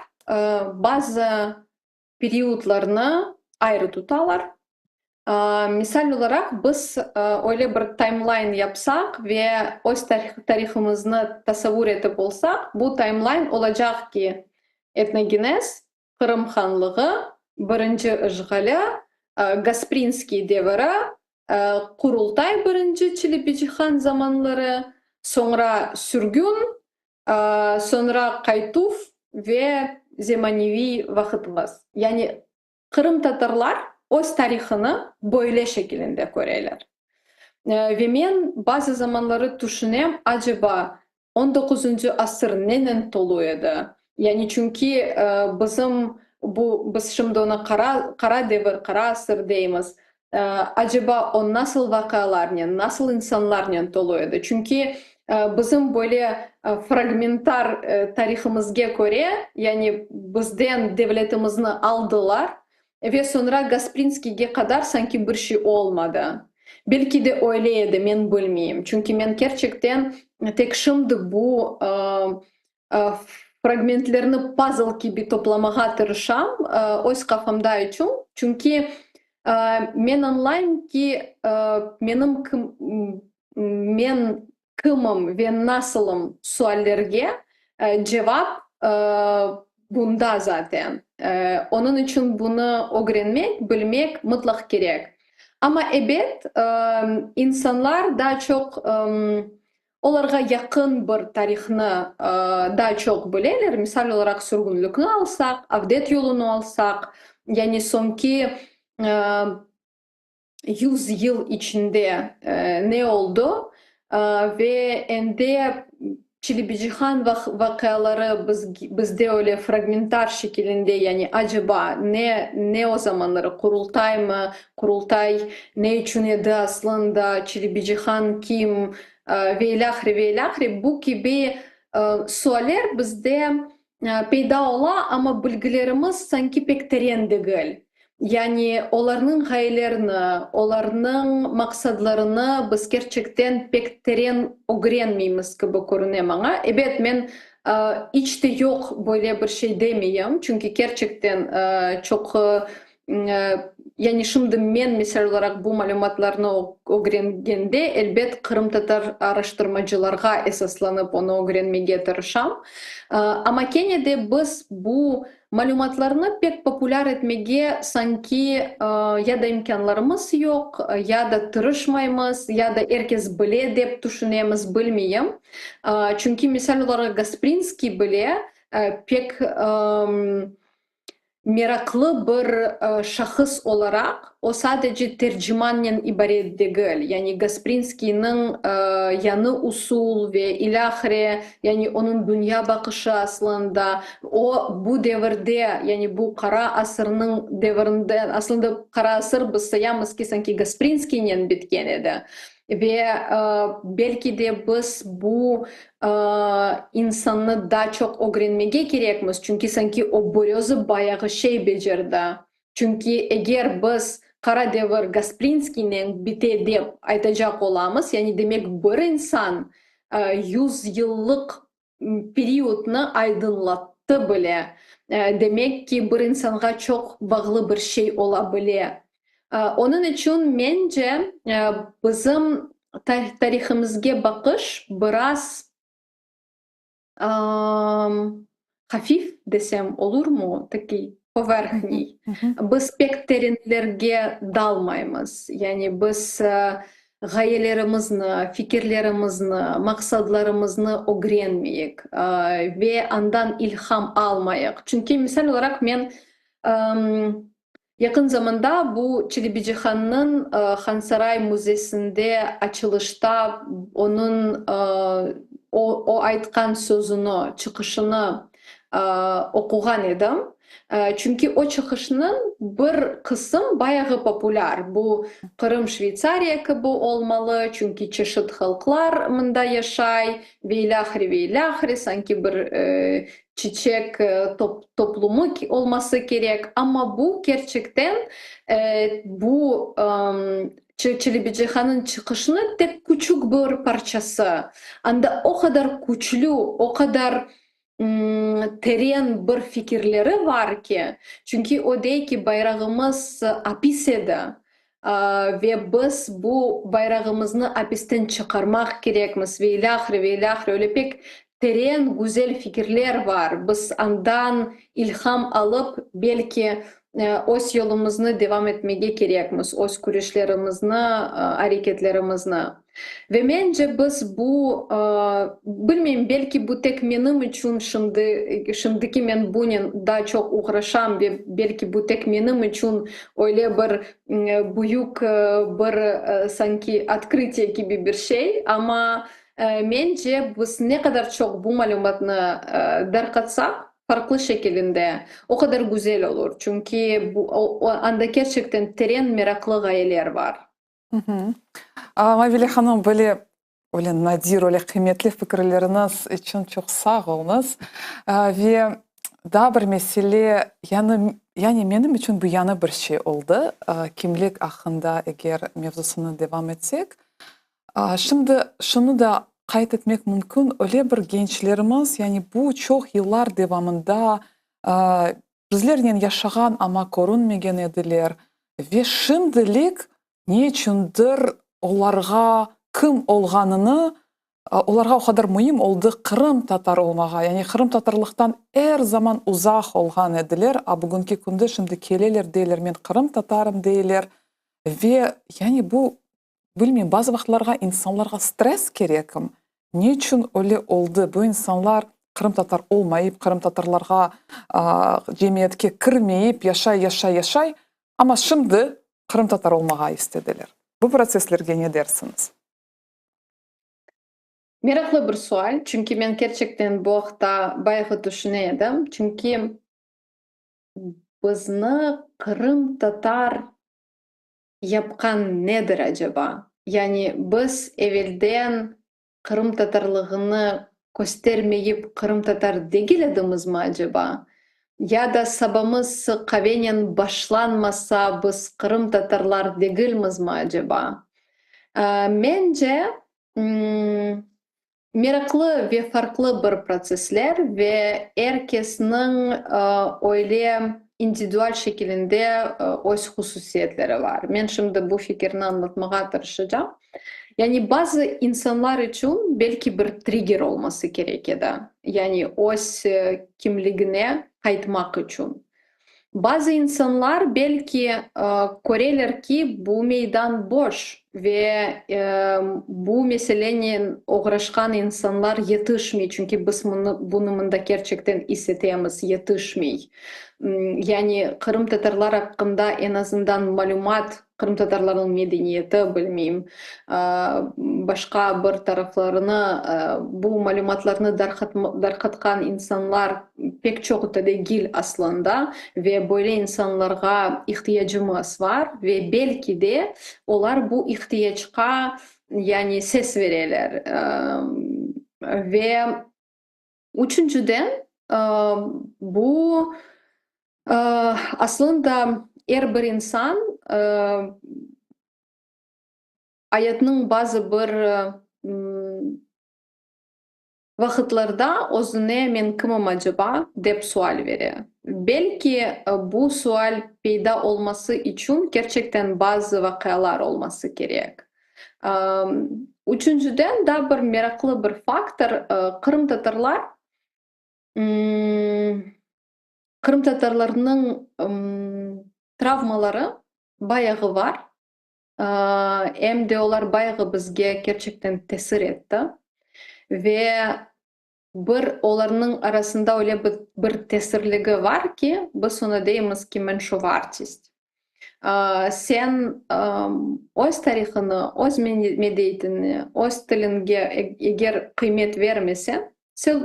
bazı periodlarnı ayrı tutalar. Misal olaraq, biz öyle bir timeline yapsaq ve öz tarihımıznı tasavvur etip olsaq, bu timeline olacaq ki, etnogenez, Qırım hanlığı, birinci işğali, Gasprinskiy deviri, Qurultay birinci Çelebicihan zamanları, soñra sürgün, soñra qaytuv ve zemaneviy vaqıtımız. Yani qırımtatarlar öz tarihını böyle şekilinde köreler. Ve men bazı zamanları tüşünem, aceba on doquzıncı asır nenen tolu edi? Yani çünki bizim bu, biz şimdi onı qara, qara devir, qara asır deymiz, aceba o nasıl vaqialarnen, nasıl insanlarnen tolu edi? Çünki bizim böyle fragmentar tarihimizge köre, yani bizden devletimizni aldılar ve soñra Gasprinskiyge qadar sanki bir şey olmadı. Belki de öyle edi, men bilmeyim. Çünki men kerçekten tek şimdi bu fragmentlerni pazl kibi toplamağa tırışam öz qafamda içün. Çünki men añlayım ki, menim kim, men kimim ve nasılım suallerge cevap bunda zaten. Onıñ içün bunı ögrenmek, bilmek mıtlaq kerek. Amma ebet, insanlar daa çoq olarğa yaqın bir tarihnı daa çoq bileler. Misal olaraq, sürgünlikni alsaq, avdet yolunı alsaq, yani soñki 100 yıl içinde ne oldı ve endi Çelebicihan vaqiaları bizde öyle fragmentar şekilinde, yani aceba ne, ne o zamanları, Qurultaymı, Qurultay ne içün edi aslında, Çelebicihan kim ve ilâhre, ve ilâhre, bu kibi. Sualler bizde peyda ola, amma bilgilerimiz sanki pek teren degil. Yani olarnıñ ğayelerini, olarnıñ maqsadlarını biz kerçekten pek teren ögrenmeymiz kibi körüne maña. Ebet, men iç te yoq böyle bir şey demeyim, çünki kerçekten çoq Yani şimdi men, misal olaraq, bu malümatlarnı ögrengende, elbet, qırımtatar araştırmacılarğa esaslanıp onı ögrenmege tırışam. Amma kene de biz bu malümatlarnı pek populâr etmege sanki ya da imkânlarımız yoq, ya da tırışmaymız, ya da er kes bile dep tüşünemiz, bilmeyim. Çünki, misal olaraq, Gasprinskiy bile pek Meraqlı bir şahıs olaraq, o sadece tercimannen ibaret degil, yani Gasprinskiyniñ yañı usul ve ilâhre, yani onıñ dünya baqışı aslında, o bu devirde, yani bu qara asırnıñ devirinde, aslında qara asır biz sayamız ki, sanki Gasprinskiynen bitken edi. Ve belki de biz bu insannı daa çoq ögrenmege kerekmiz, çünki sanki o bir özü bayağı şey becerdi. Çünki eger biz qara devir Gasprinskiynen bite dep aytacaq olamız, yani demek bir insan yüzyıllıq periodnı aydınlattı bile. Demek ki, bir insanğa çoq bağlı bir şey ola bile. Onıñ içün, mence, bizim tarihimizge baqış biraz hafif desem olurmu, takiy poverhniy. Biz pek terenlerge dalmaymız. Yani biz ğayelerimizni, fikirlerimizni, maqsadlarımıznı ögrenmeyik ve andan ilham almayıq. Çünki, misal olaraq, men yaqın zamanda bu Çelebicihannıñ Hansaray müzesinde açılışta onıñ o aytqan sözüni, çıqışını oquğan edim. Çünki o çıqışnıñ bir qısım bayağı populâr, bu Qırım Şveytsariya kibi olmalı, çünki çeşit halqlar mında yaşay ve ilâhre, ve ilâhre, sanki bir çiçek toplumı olması kerek. Amma bu kerçekten bu Çelebicihannıñ çıqışınıñ tek küçük bir parçası. Anda o qadar küçlü, o qadar teren bir fikirleri bar ki, çünki o dey ki, bayrağımız apis edi ve biz bu bayrağımıznı apisten çıqarmaq kerekmiz ve ilâhre, ve ilâhre, öyle pek teren, güzel fikirler bar. Biz andan ilham alıp, belki, öz yolumıznı devam etmege kerekmiz, öz küreşlerimizni, areketlerimizni. Ve mence, biz bu, bilmeyim, belki bu tek menim içün şimdi, şimdiki men bunen daa çoq oğraşam ve belki bu tek menim içün öyle bir büyük bir sanki otkrıtiye kibi bir şey, amma mence, biz ne qadar çoq bu malümatnı darqatsaq, farqlı şekilinde, o qadar güzel olur, çünki bu, anda kerçekten teren meraqlı ğayeler bar. Mavile hanım, böyle öyle nadir, öyle qıymetli fikirleriñiz içün çoq sağ oluñız. Ve daa bir mesele, yani, yani menim içün bu yañı bir şey oldı, kimlik aqqında eger mevzusını devam etsek. Şimdi şunı da qayd etmek mümkün, öyle bir gençlerimiz, yani bu çoq yıllar devamında bizlernen yaşağan, amma körünmegen ediler ve şimdilik ne içündir olarğa kim olğanını, olarğa o qadar müim oldı qırımtatar olmağa, yani qırımtatarlıqtan er zaman uzaq olğan ediler, a bugünki künde şimdi keleler, deyler, men qırımtatarım, deyler ve yani bu Bilmeyim, bazı vaqıtlarğa insanlarğa stress kerekim. Ne içün öyle oldı? Bu insanlar qırımtatar olmayıp, qırımtatarlarğa cemiyetke kirmeyip, yaşay, yaşay, yaşay, amma şimdi qırımtatar olmağa istediler. Bu protsesslerge ne dersiñiz? Meraqlı bir sual, çünki men kerçekten bu aqta bayağı tüşüne edim. Çünki bizni qırımtatar Yapqan nedir aceba? Yani biz evelden qırımtatarlığını. köstermeyip qırımtatar degil edimizmi aceba? Ya da sabamız qavenen başlanmasa biz qırımtatarlar degilmizmi aceba? Mence, meraqlı ve farqlı bir protsessler ve er kesniñ öyle individual şekilinde öz hususiyetleri bar. Men şimdi bu fikirni añlatmağa tırışacam. Yani bazı insanlar içün belki bir trigger olması kerek edi, yani öz kimligine qaytmaq içün. Bazı insanlar belki köreler ki, bu meydan boş ve bu meselenen oğraşqan insanlar yetişmey, çünki biz bunı mında kerçekten is etemiz, yetişmey. Yani qırımtatarlar aqqında eñ azından malümat Qırımtatarlarnıñ medeniyeti, bilmeyim, başqa bir taraflarını, bu malümatlarnı darqatqan insanlar pek çoq da degil aslında ve böyle insanlarğa ihtiyacımız bar ve belki de olar bu ihtiyacqa yani ses bereler. Ve üçünciden, bu Aslında er bir insan ayatnıñ bazı bir vaqıtlarda özüne men kimim aceba dep sual bere. Belki bu sual peyda olması içün kerçekten bazı vaqialar olması kerek. Üçünciden, daa bir meraqlı bir faktor, qırımtatarlar Qırımtatarlarnıñ travmaları bayağı bar, em de olar bayağı bizge kerçekten tesir etti. Ve bir olarnıñ arasında öyle bir tesirligi bar ki, biz onı deymiz ki, menşovartist. Sen öz tarihını, öz medeniyetini, öz tilinge eger qıymet vermeseñ,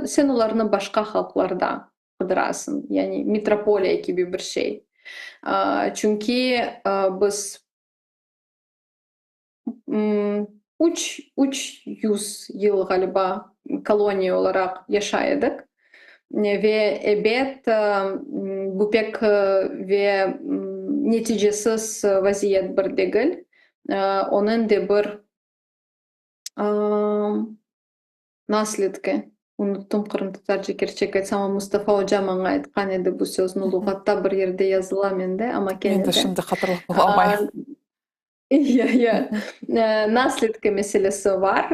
sen olarnı başqa halqlarda qıdırasıñ, yani metropoliya kibi bir şey. Çünki biz 300 yıl, ğaliba, koloniya olaraq yaşay edik ve, ebet, bu pek ve neticesiz vaziyet bir degil. Onıñ de bir Nasledki, unuttım qırımtatarca kerçek aytsam, amma Mustafa oca maña aytqan edi bu sözni, luğatta bir yerde yazıla mende, amma kene de. Men de şimdi hatırlap olamayım. Ya, ya. Nasledki meselesi bar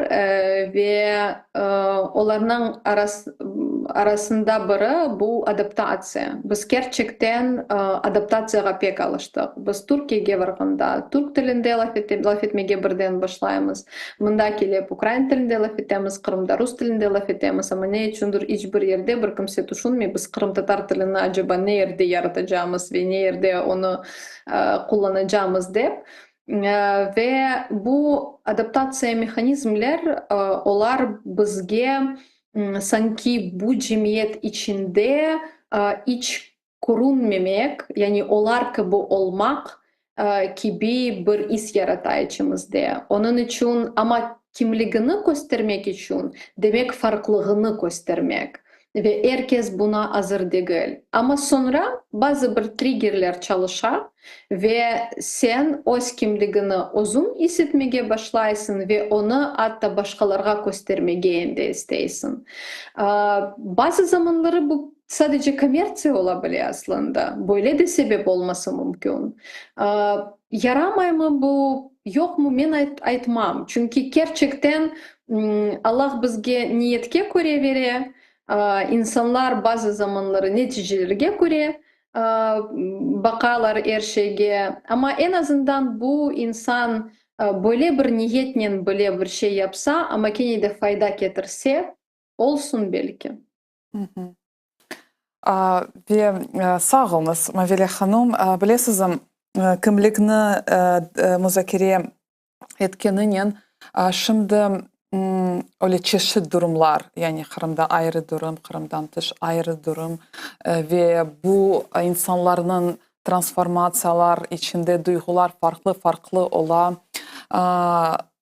ve olarnıñ arasında biri bu adaptatsiya. Biz kerçekten adaptatsiyağa pek alıştıq. Biz Türkiyege varğanda türk tilinde laf etmege birden başlaymız. Mında kelip ukrain tilinde laf etemiz, Qırımda rus tilinde laf etemiz, amma ne içündir iç bir yerde bir kimse tüşünmey, biz qırımtatar tilini aceba ne yerde yaratacamız ve ne yerde onı qullanacamız dep. Ve bu adaptatsiya mehanizmler, olar bizge sanki bu cemiyet içinde iç körünmemek, yani olar kibi olmaq kibi bir is yarata içimizde. Onıñ içün, amma kimligini köstermek içün, demek farqlığını köstermek. Ve er kes buna azır degil. Amma soñra bazı bir triggerler çalışa ve sen öz kimligini özüñ is etmege başlaysıñ ve onı atta başqalarğa köstermege endi isteysiñ. Bazı zamanları bu Sadece kommertsiya ola bile aslında. Böyle de sebep olması mümkün. Yaramaymı bu, yoqmı, men aytmam. Çünki kerçekten Allah bizge niyetke köre bere, insanlar bazı zamanları neticelerge köre baqalar er şeyge. Amma eñ azından bu insan böyle bir niyetnen bile bir şey yapsa, amma kene de fayda ketirse, olsun belki. Ve sağ oluñız, Mavile hanım. Bilesizmi, kimlikni muzakere etkeninen şimdi öyle çeşit durumlar, yani Qırımda ayrı durum, Qırımdan tış ayrı durum ve bu insanlarnıñ transformatsiyalar içinde duyğular farqlı-farqlı ola.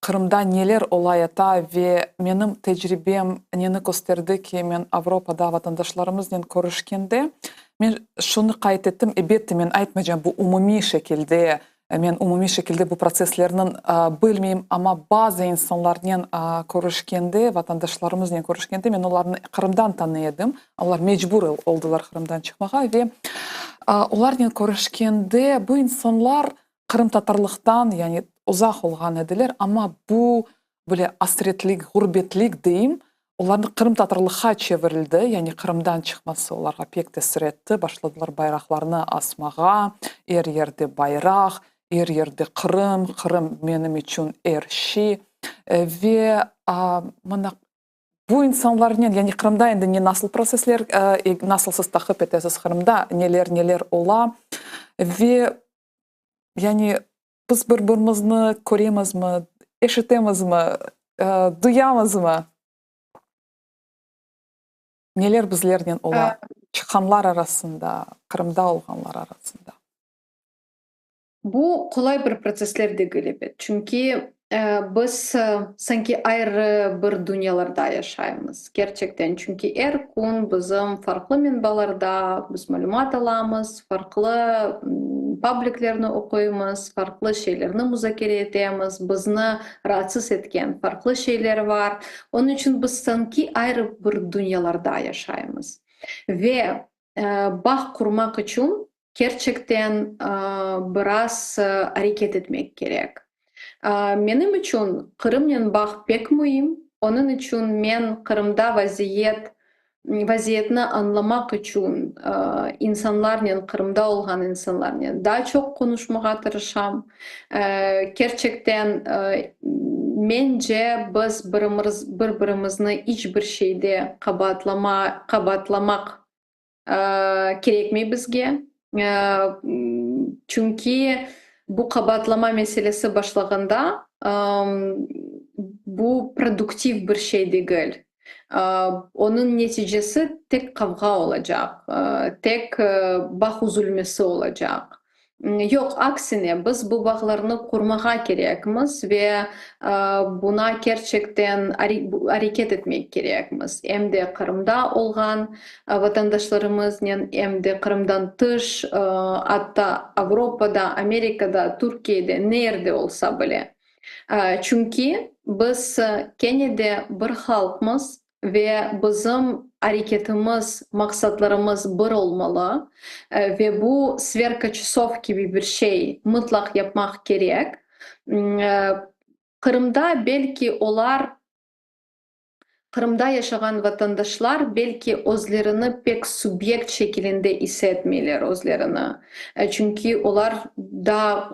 Qırımda neler olayata ve menim tecribem neni kösterdi ki, men Avropada vatandaşlarımıznen körüşkende, men şunı qayd ettim, ebette, men aytmaycam, bu umumiy şekilde, men umumiy şekilde bu protsesslerniñ bilmeyim, amma bazı insanlarnen körüşkende, vatandaşlarımıznen körüşkende, men olarnı Qırımdan tanıy edim, olar mecbur oldılar Qırımdan çıqmağa ve olarnen körüşkende bu insanlar Qırımtatarlıqtan, yani uzaq olğan ediler, amma bu böyle asretlik, ğurbetlik deyim, olarnı qırımtatarlıqqa çevirildi, yani Qırımdan çıqması olarğa pek tesir etti, başladılar bayraqlarnı asmağa, er yerde bayraq, er yerde Qırım, Qırım menim içün er şey. Ve mına bu insanlarnen, yani Qırımda endi ne nasıl protsessler, nasıl siz taqip etesiz Qırımda, neler-neler ola ve Yani biz bir-birimizni köremizmi, eşitemizmi, duyamızmı? Neler bizlernen ola, çıqqanlar arasında, Qırımda olğanlar arasında? Bu qolay bir protsessler degil, ebet. Çünki biz sanki ayrı bir dünyalarda yaşaymız, kerçekten. Çünki er kün bizim farqlı menbalarda biz malümat alamız, farqlı pabliklerni oquymız, farqlı şeylerni muzakere etemiz, bizni raatsız etken farqlı şeyler bar. Onıñ içün biz sanki ayrı bir dünyalarda yaşaymız. Ve bağ qurmaq içün kerçekten biraz areket etmek kerek. Menim içün Qırımnen bağ pek müim, onıñ içün men Qırımda vaziyet vaziyetni añlamaq içün insanlarnen, Qırımda olğan insanlarnen daa çoq qonuşmağa tırışam. Kerçekten, mence, biz birimiz bir-birimizni iç bir şeyde qabaatlama qabaatlamaq kerekmey bizge. Çünki bu qabaatlama meselesi başlağanda, bu produktiv bir şey degil. Onıñ neticesi tek qavğa olacaq, tek bağ üzülmesi olacaq. Yoq, aksine, biz bu bağlarnı qurmağa kerekmiz ve buna kerçekten areket etmek kerekmiz, em de Qırımda olğan vatandaşlarımıznen, em de Qırımdan tış, atta Avropada, Amerikada, Türkiyede, nerde olsa bile. Çünki biz kene de bir halqmız ve bizim areketimiz, maqsatlarımız bir olmalı ve bu sverka çasov kibi bir şey mıtlaq yapmaq kerek. Qırımda belki olar, Qırımda yaşağan vatandaşlar belki özlerini pek subyekt şekilinde is etmeyler özlerini, çünki olar daa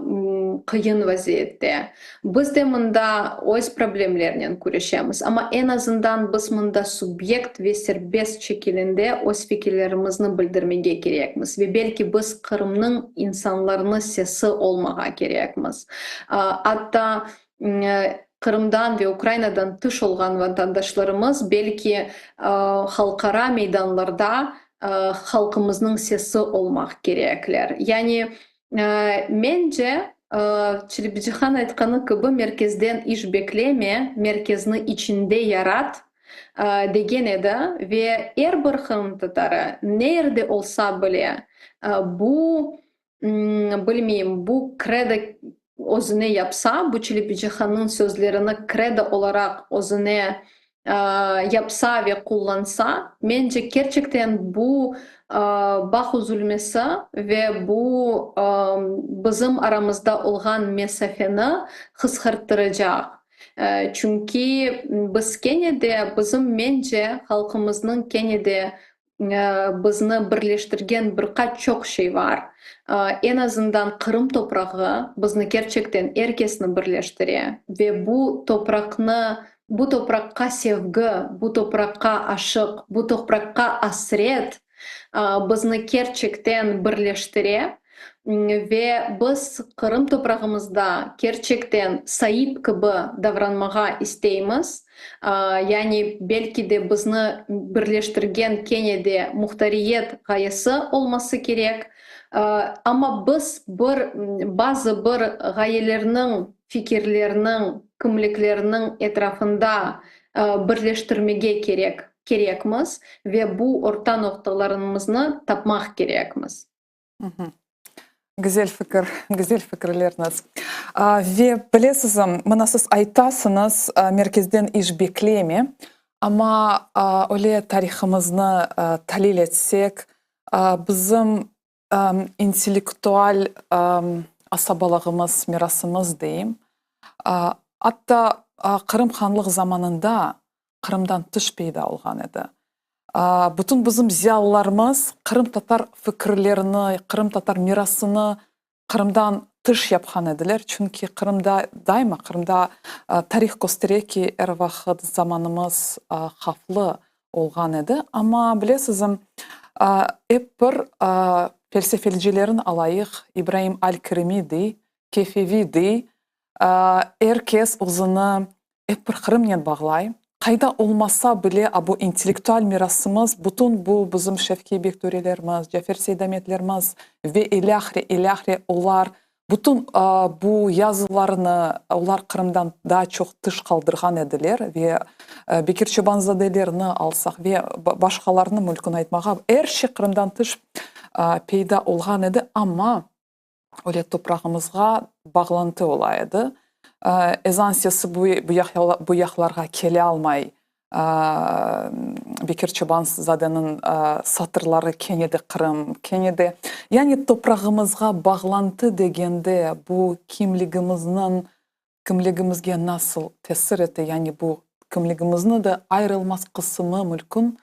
qıyın vaziyette. Biz de mında öz problemlernen küreşemiz, amma eñ azından biz mında subyekt ve serbest şekilinde öz fikirlerimizni bildirmege kerekmiz ve belki biz Qırımnıñ insanlarını sesi olmağa kerekmiz. Atta Qırımdan ve Ukrainadan tış olğan vatandaşlarımız belki halqara meydanlarda halqımıznıñ sesi olmaq kerekler. Yani, mence, Çelebicihan aytqanı kibi, merkezden iş bekleme, merkezni içinde yarat, degen edi ve er bir qırımtatarı, ne yerde olsa bile, bu Bilmeyim, bu kredo özüne yapsa, bu Çelebicihannıñ sözlerini kredo olaraq özüne yapsa ve qullansa, mence, kerçekten bu bağ üzülmesi ve bu bizim aramızda olğan mesafeni qısqarttıracaq. Çünki biz kene de, bizim, mence, halqımıznıñ kene de Bizni birleştirgen bir qaç çoq şey bar. Eñ azından Qırım toprağı bizni kerçekten er kesni birleştire ve bu topraqnı, bu topraqqa sevgi, bu topraqqa aşıq, bu topraqqa asret bizni kerçekten birleştire ve biz Qırım toprağımızda kerçekten saip kibi davranmağa isteymiz. Yani, belki de bizni birleştirgen kene de muhtariyet ğayesi olması kerek. Amma biz bir bazı bir ğayelerniñ. fikirlerniñ, kimliklerniñ etrafında birleştirmege kerek kerekmiz ve bu orta noqtalarımıznı tapmaq kerekmiz. Güzel fikir, güzel fikirlerniz. Ve bilesiz, mına siz aytasıñız, merkezden iş bekleme, amma öyle tarihımıznı talil etsek, bizim intellektual asabalığımız, mirasımız deyim, atta Qırım hanlıq zamanında Qırımdan tış peyda olğan edi. Bütün bizim ziyalılarımız qırımtatar fikirlerini, qırımtatar mirasını Qırımdan tış yapqan ediler, çünki Qırımda daima, Qırımda tarih köstere ki, er vaqıt zamanımız havflı olğan edi. Amma, bilesiz, ep bir felsefelcilerin alayıq, İbraim al-Kirimi dey, Kefevi dey, er kes özüni Ep bir Qırımnen bağlay. Qayda olmasa bile, a bu intellektual mirasımız, bütün bu bizim Şevkiy Bektörelerimiz, Cafer Seydametlerimiz ve ilâhre, ilâhre, olar bütün bu yazılarını, olar Qırımdan daa çoq tış qaldırğan ediler ve Bekir Çobanzadelerni alsaq ve başqalarını mülkün aytmağa, er şey Qırımdan tış peyda olğan edi, amma öyle toprağımızğa bağlantı ola edi. Ezan sesi bu yaqlarğa kele almay. Bekir Çobanzadeniñ satırları kene de Qırım, kene de, yani toprağımızğa bağlantı degende bu kimligimizniñ, kimligimizge nasıl tesir ete, yani bu kimligimizni de ayırılmaz qısımı mülkün,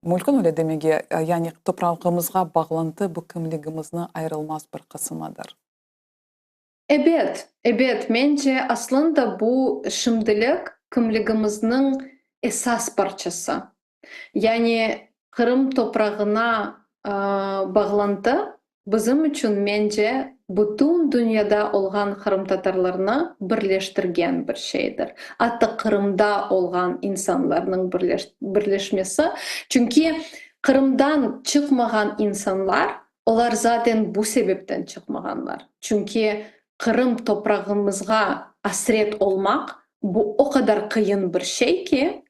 mülkün öyle demege, yani toprağımızğa bağlantı bu kimligimizni ayırılmaz bir qısımıdır. Ebet, ebet, mence, aslında bu şimdilik kimligimizniñ esas parçası. Yani Qırım toprağına bağlantı bizim içün, mence, bütün dünyada olğan qırımtatarlarnı birleştirgen bir şeydir. Atta Qırımda olğan insanlarnıñ birleşmesi. Çünki Qırımdan çıqmağan insanlar, olar zaten bu sebepten çıqmağanlar. Çünki Qırım toprağımızğa asret olmaq, bu o qadar qıyın bir şey ki,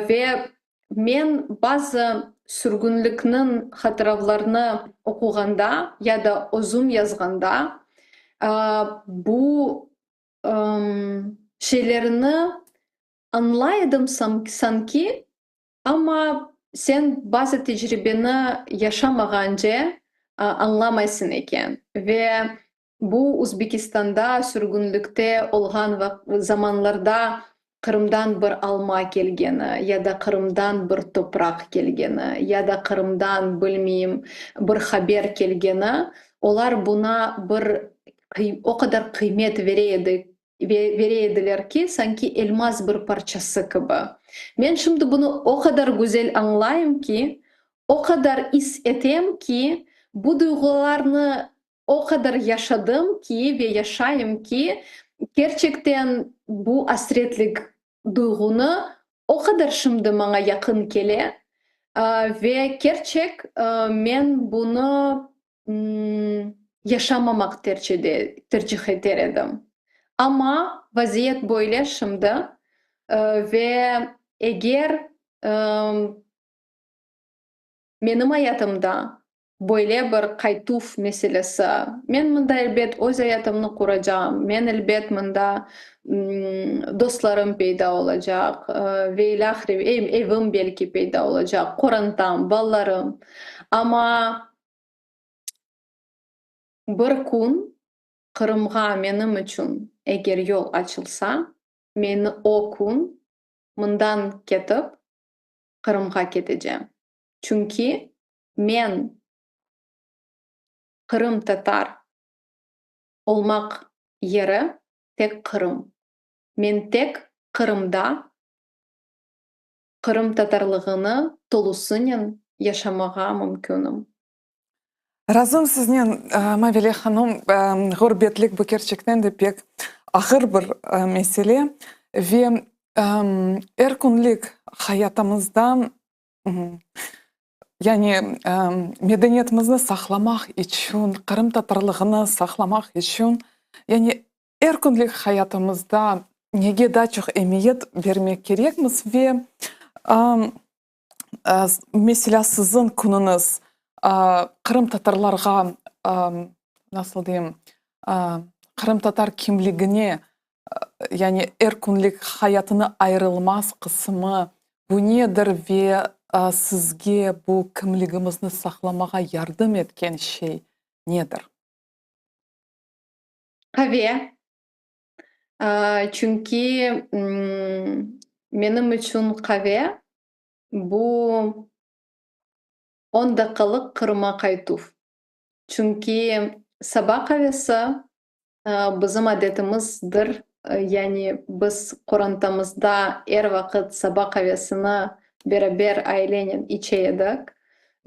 ve men bazı sürgünlikniñ hatıravlarını oquğanda ya da özüm yazğanda, bu şeylerini añlay edim sanki, amma sen bazı tecribeni yaşamağance añlamaysıñ eken. Ve Bu Uzbekistanda sürgünlikte olğan zamanlarda Qırımdan bir alma kelgeni ya da Qırımdan bir topraq kelgeni ya da Qırımdan, bilmeyim, bir haber kelgeni, olar buna bir o qadar qıymet vere edi, vere ediler ki, sanki elmaz bir parçası kibi. Men şimdi bunı o qadar güzel añlayım ki, o qadar is etem ki, bu duyğularnı O qadar yaşadım ki ve yaşayım ki, kerçekten bu asretlik duyğunı o qadar şimdi maña yaqın kele ve kerçek men bunı yaşamamaq tercih eter edim. Amma vaziyet böyle şimdi ve eger menim ayatımda Böyle bir qaytuv meselesi. Men mında, elbet, öz ayatımnı quracağım, men, elbet, mında dostlarım peyda olacaq ve ilâhre, evim belki peyda olacaq, qorantam, balalarım. Amma bir kün Qırımğa menim içün eger yol açılsa, men o kün mından ketip, Qırımğa ketecem. Çünki men qırımtatar olmaq yeri tek Qırım. Men tek Qırımda qırımtatarlığını tolusınen yaşamağa mümkünim. Razım siznen, Mavile hanım, ğurbetlik bu kerçekten de pek ağır bir mesele ve er künlik hayatımızda Yani medeniyetimizni saqlamaq içün, qırımtatarlığını saqlamaq içün, yani. Er künlik hayatımızda nege daa çoq emiyet bermek kerekmiz ve, meselâ, siziñ künüñiz qırımtatarlarğa, nasıl deyim, qırımtatar kimligine, yani er künlik hayatını ayırılmaz qısımı bu nedir ve sizge bu kimligimizni saqlamağa yardım etken şey nedir? Qave. Çünki menim içün qave, bu on daqqalıq Qırım'a qaytuv. Çünki saba qavesi bizim adetimizdir, yani biz qorantamızda er vaqıt saba qavesini beraber ailenen içe edik.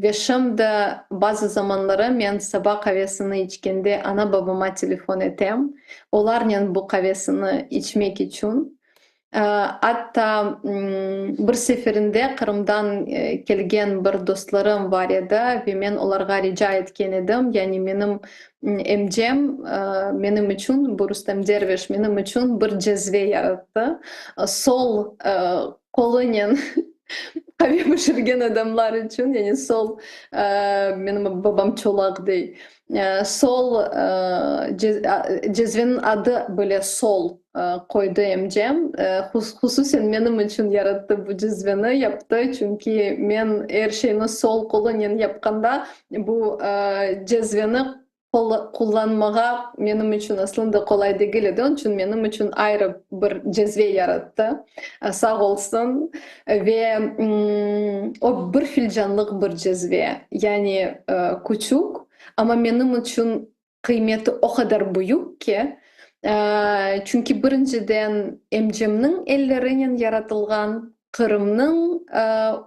Ve şimdi bazı zamanları men saba qavesini içkende ana-babama telefon etem, olarnen bu qavesini içmek içün. Atta bir seferinde Qırımdan kelgen bir dostlarım bar edi ve men olarğa rica etken edim, yani menim emcem menim içün, bu Rustem Derviş menim içün bir cezve yarattı, sol qolunen qave pişirgen adamlar içün, yani sol, menim babam çolaq dey, sol cezveniñ adı bile sol qoydı emcem, hususen menim içün yarattı bu cezveni, yaptı, çünki men er şeyni sol qolunen yapqanda bu cezveni Qullanmağa menim içün aslında qolay degil edi, onıñ içün menim içün ayrı bir cezve yarattı, sağ olsun. Ve o bir filcanlıq bir cezve, yani küçük, amma menim içün qıymeti o qadar büyük ki, çünki birinciden emcemniñ ellerinen yaratılğan, Qırımnıñ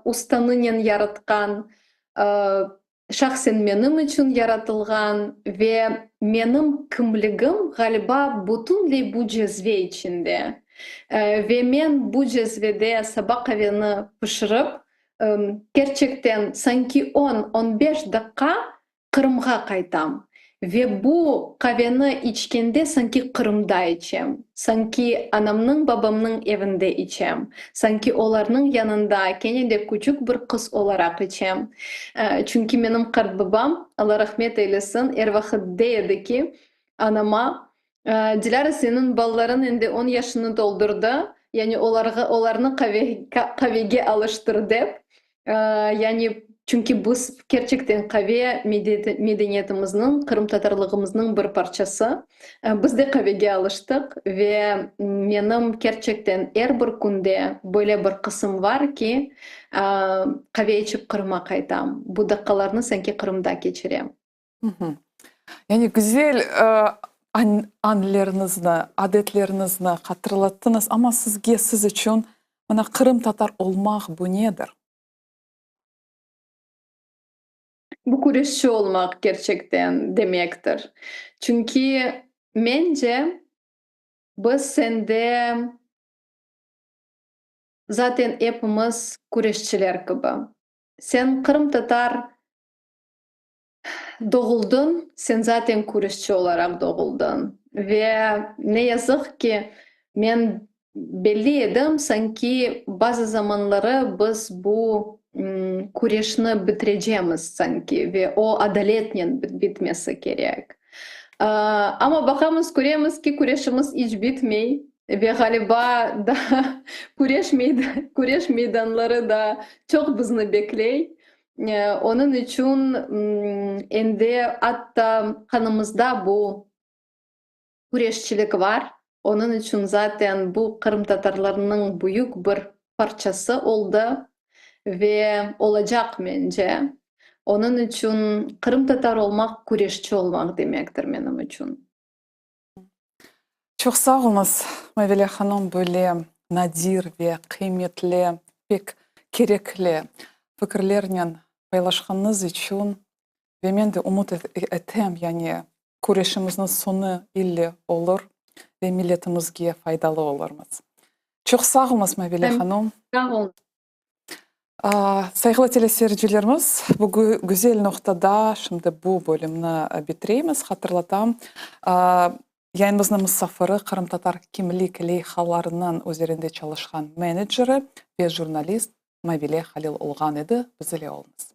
ustanınen yaratqan, Şahsen menim içün yaratılğan ve menim kimligim, ğaliba, bütünley bu cezve içinde. Ve men bu cezvede saba qaveni pişirip, kerçekten, sanki on, on beş daqqa Qırımğa qaytam. Ve bu qaveni içkende sanki Qırımda içem, sanki anamnıñ, babamnıñ evinde içem, sanki olarnıñ yanında kene de küçük bir qız olaraq içem. Çünki menim qartbabam, Alla rahmet eylesin, er vaqıt dey edi ki, anama, Dilâra, seniñ balalarıñ endi on yaşını toldurdı, yani olarğa, olarnı qave, qavege alıştır dep. Yani, çünki biz kerçekten qave medeniyetimizniñ, qırımtatarlığımıznıñ bir parçası. Biz de qavege alıştıq ve menim kerçekten er bir künde böyle bir qısım var ki, qave içip Qırıma qaytam. Bu daqqalarnı sanki Qırımda keçirem. Yani güzel anlerinizni, adetleriñizni hatırlattıñız, amma sizge, siz içün mına qırımtatar olmaq bu nedir? Bu küreşçi olmaq kerçekten demektir. Çünki mence, biz sende zaten epimiz küreşçiler kibi. Sen qırımtatar Doğuldıñ, sen zaten küreşçi olaraq doğuldıñ. Ve ne yazıq ki, men belli edim, sanki bazı zamanları biz bu küreşni bitirecemiz sanki ve o adaletnen bitmesi kerek. Amma baqamız, köremiz ki, küreşimiz iç bitmey ve ğaliba daa küreş küreş meydanları da çoq bizni bekley. Onıñ içün endi atta qanımızda bu küreşçilik var. Onıñ içün zaten bu qırımtatarlarnıñ büyük bir parçası oldı ve olacaq, mence. Onıñ içün qırımtatar olmaq küreşçi olmaq demektir menim içün. Çoq sağ oluñız, Mavile hanım, böyle nadir ve qıymetli, pek kerekli fikirlernen paylaşqanıñız içün. Ve men de ümüt etem, yani küreşimizniñ soñu ille olur ve milletimizge faydalı olurmız. Çoq sağ oluñız, Mavile hanım. Sağ oluñ. Sayğılı teleseyircilerimiz, bu güzel noqtada şimdi bu bölümni bitireymiz. Hatırlatam. Yayınımıznıñ musafiri qırımtatar kimlik leyhalarınıñ üzerinde çalışqan meneceri ve jurnalist Mavile Halil olğan edi. Biz ile oluñız.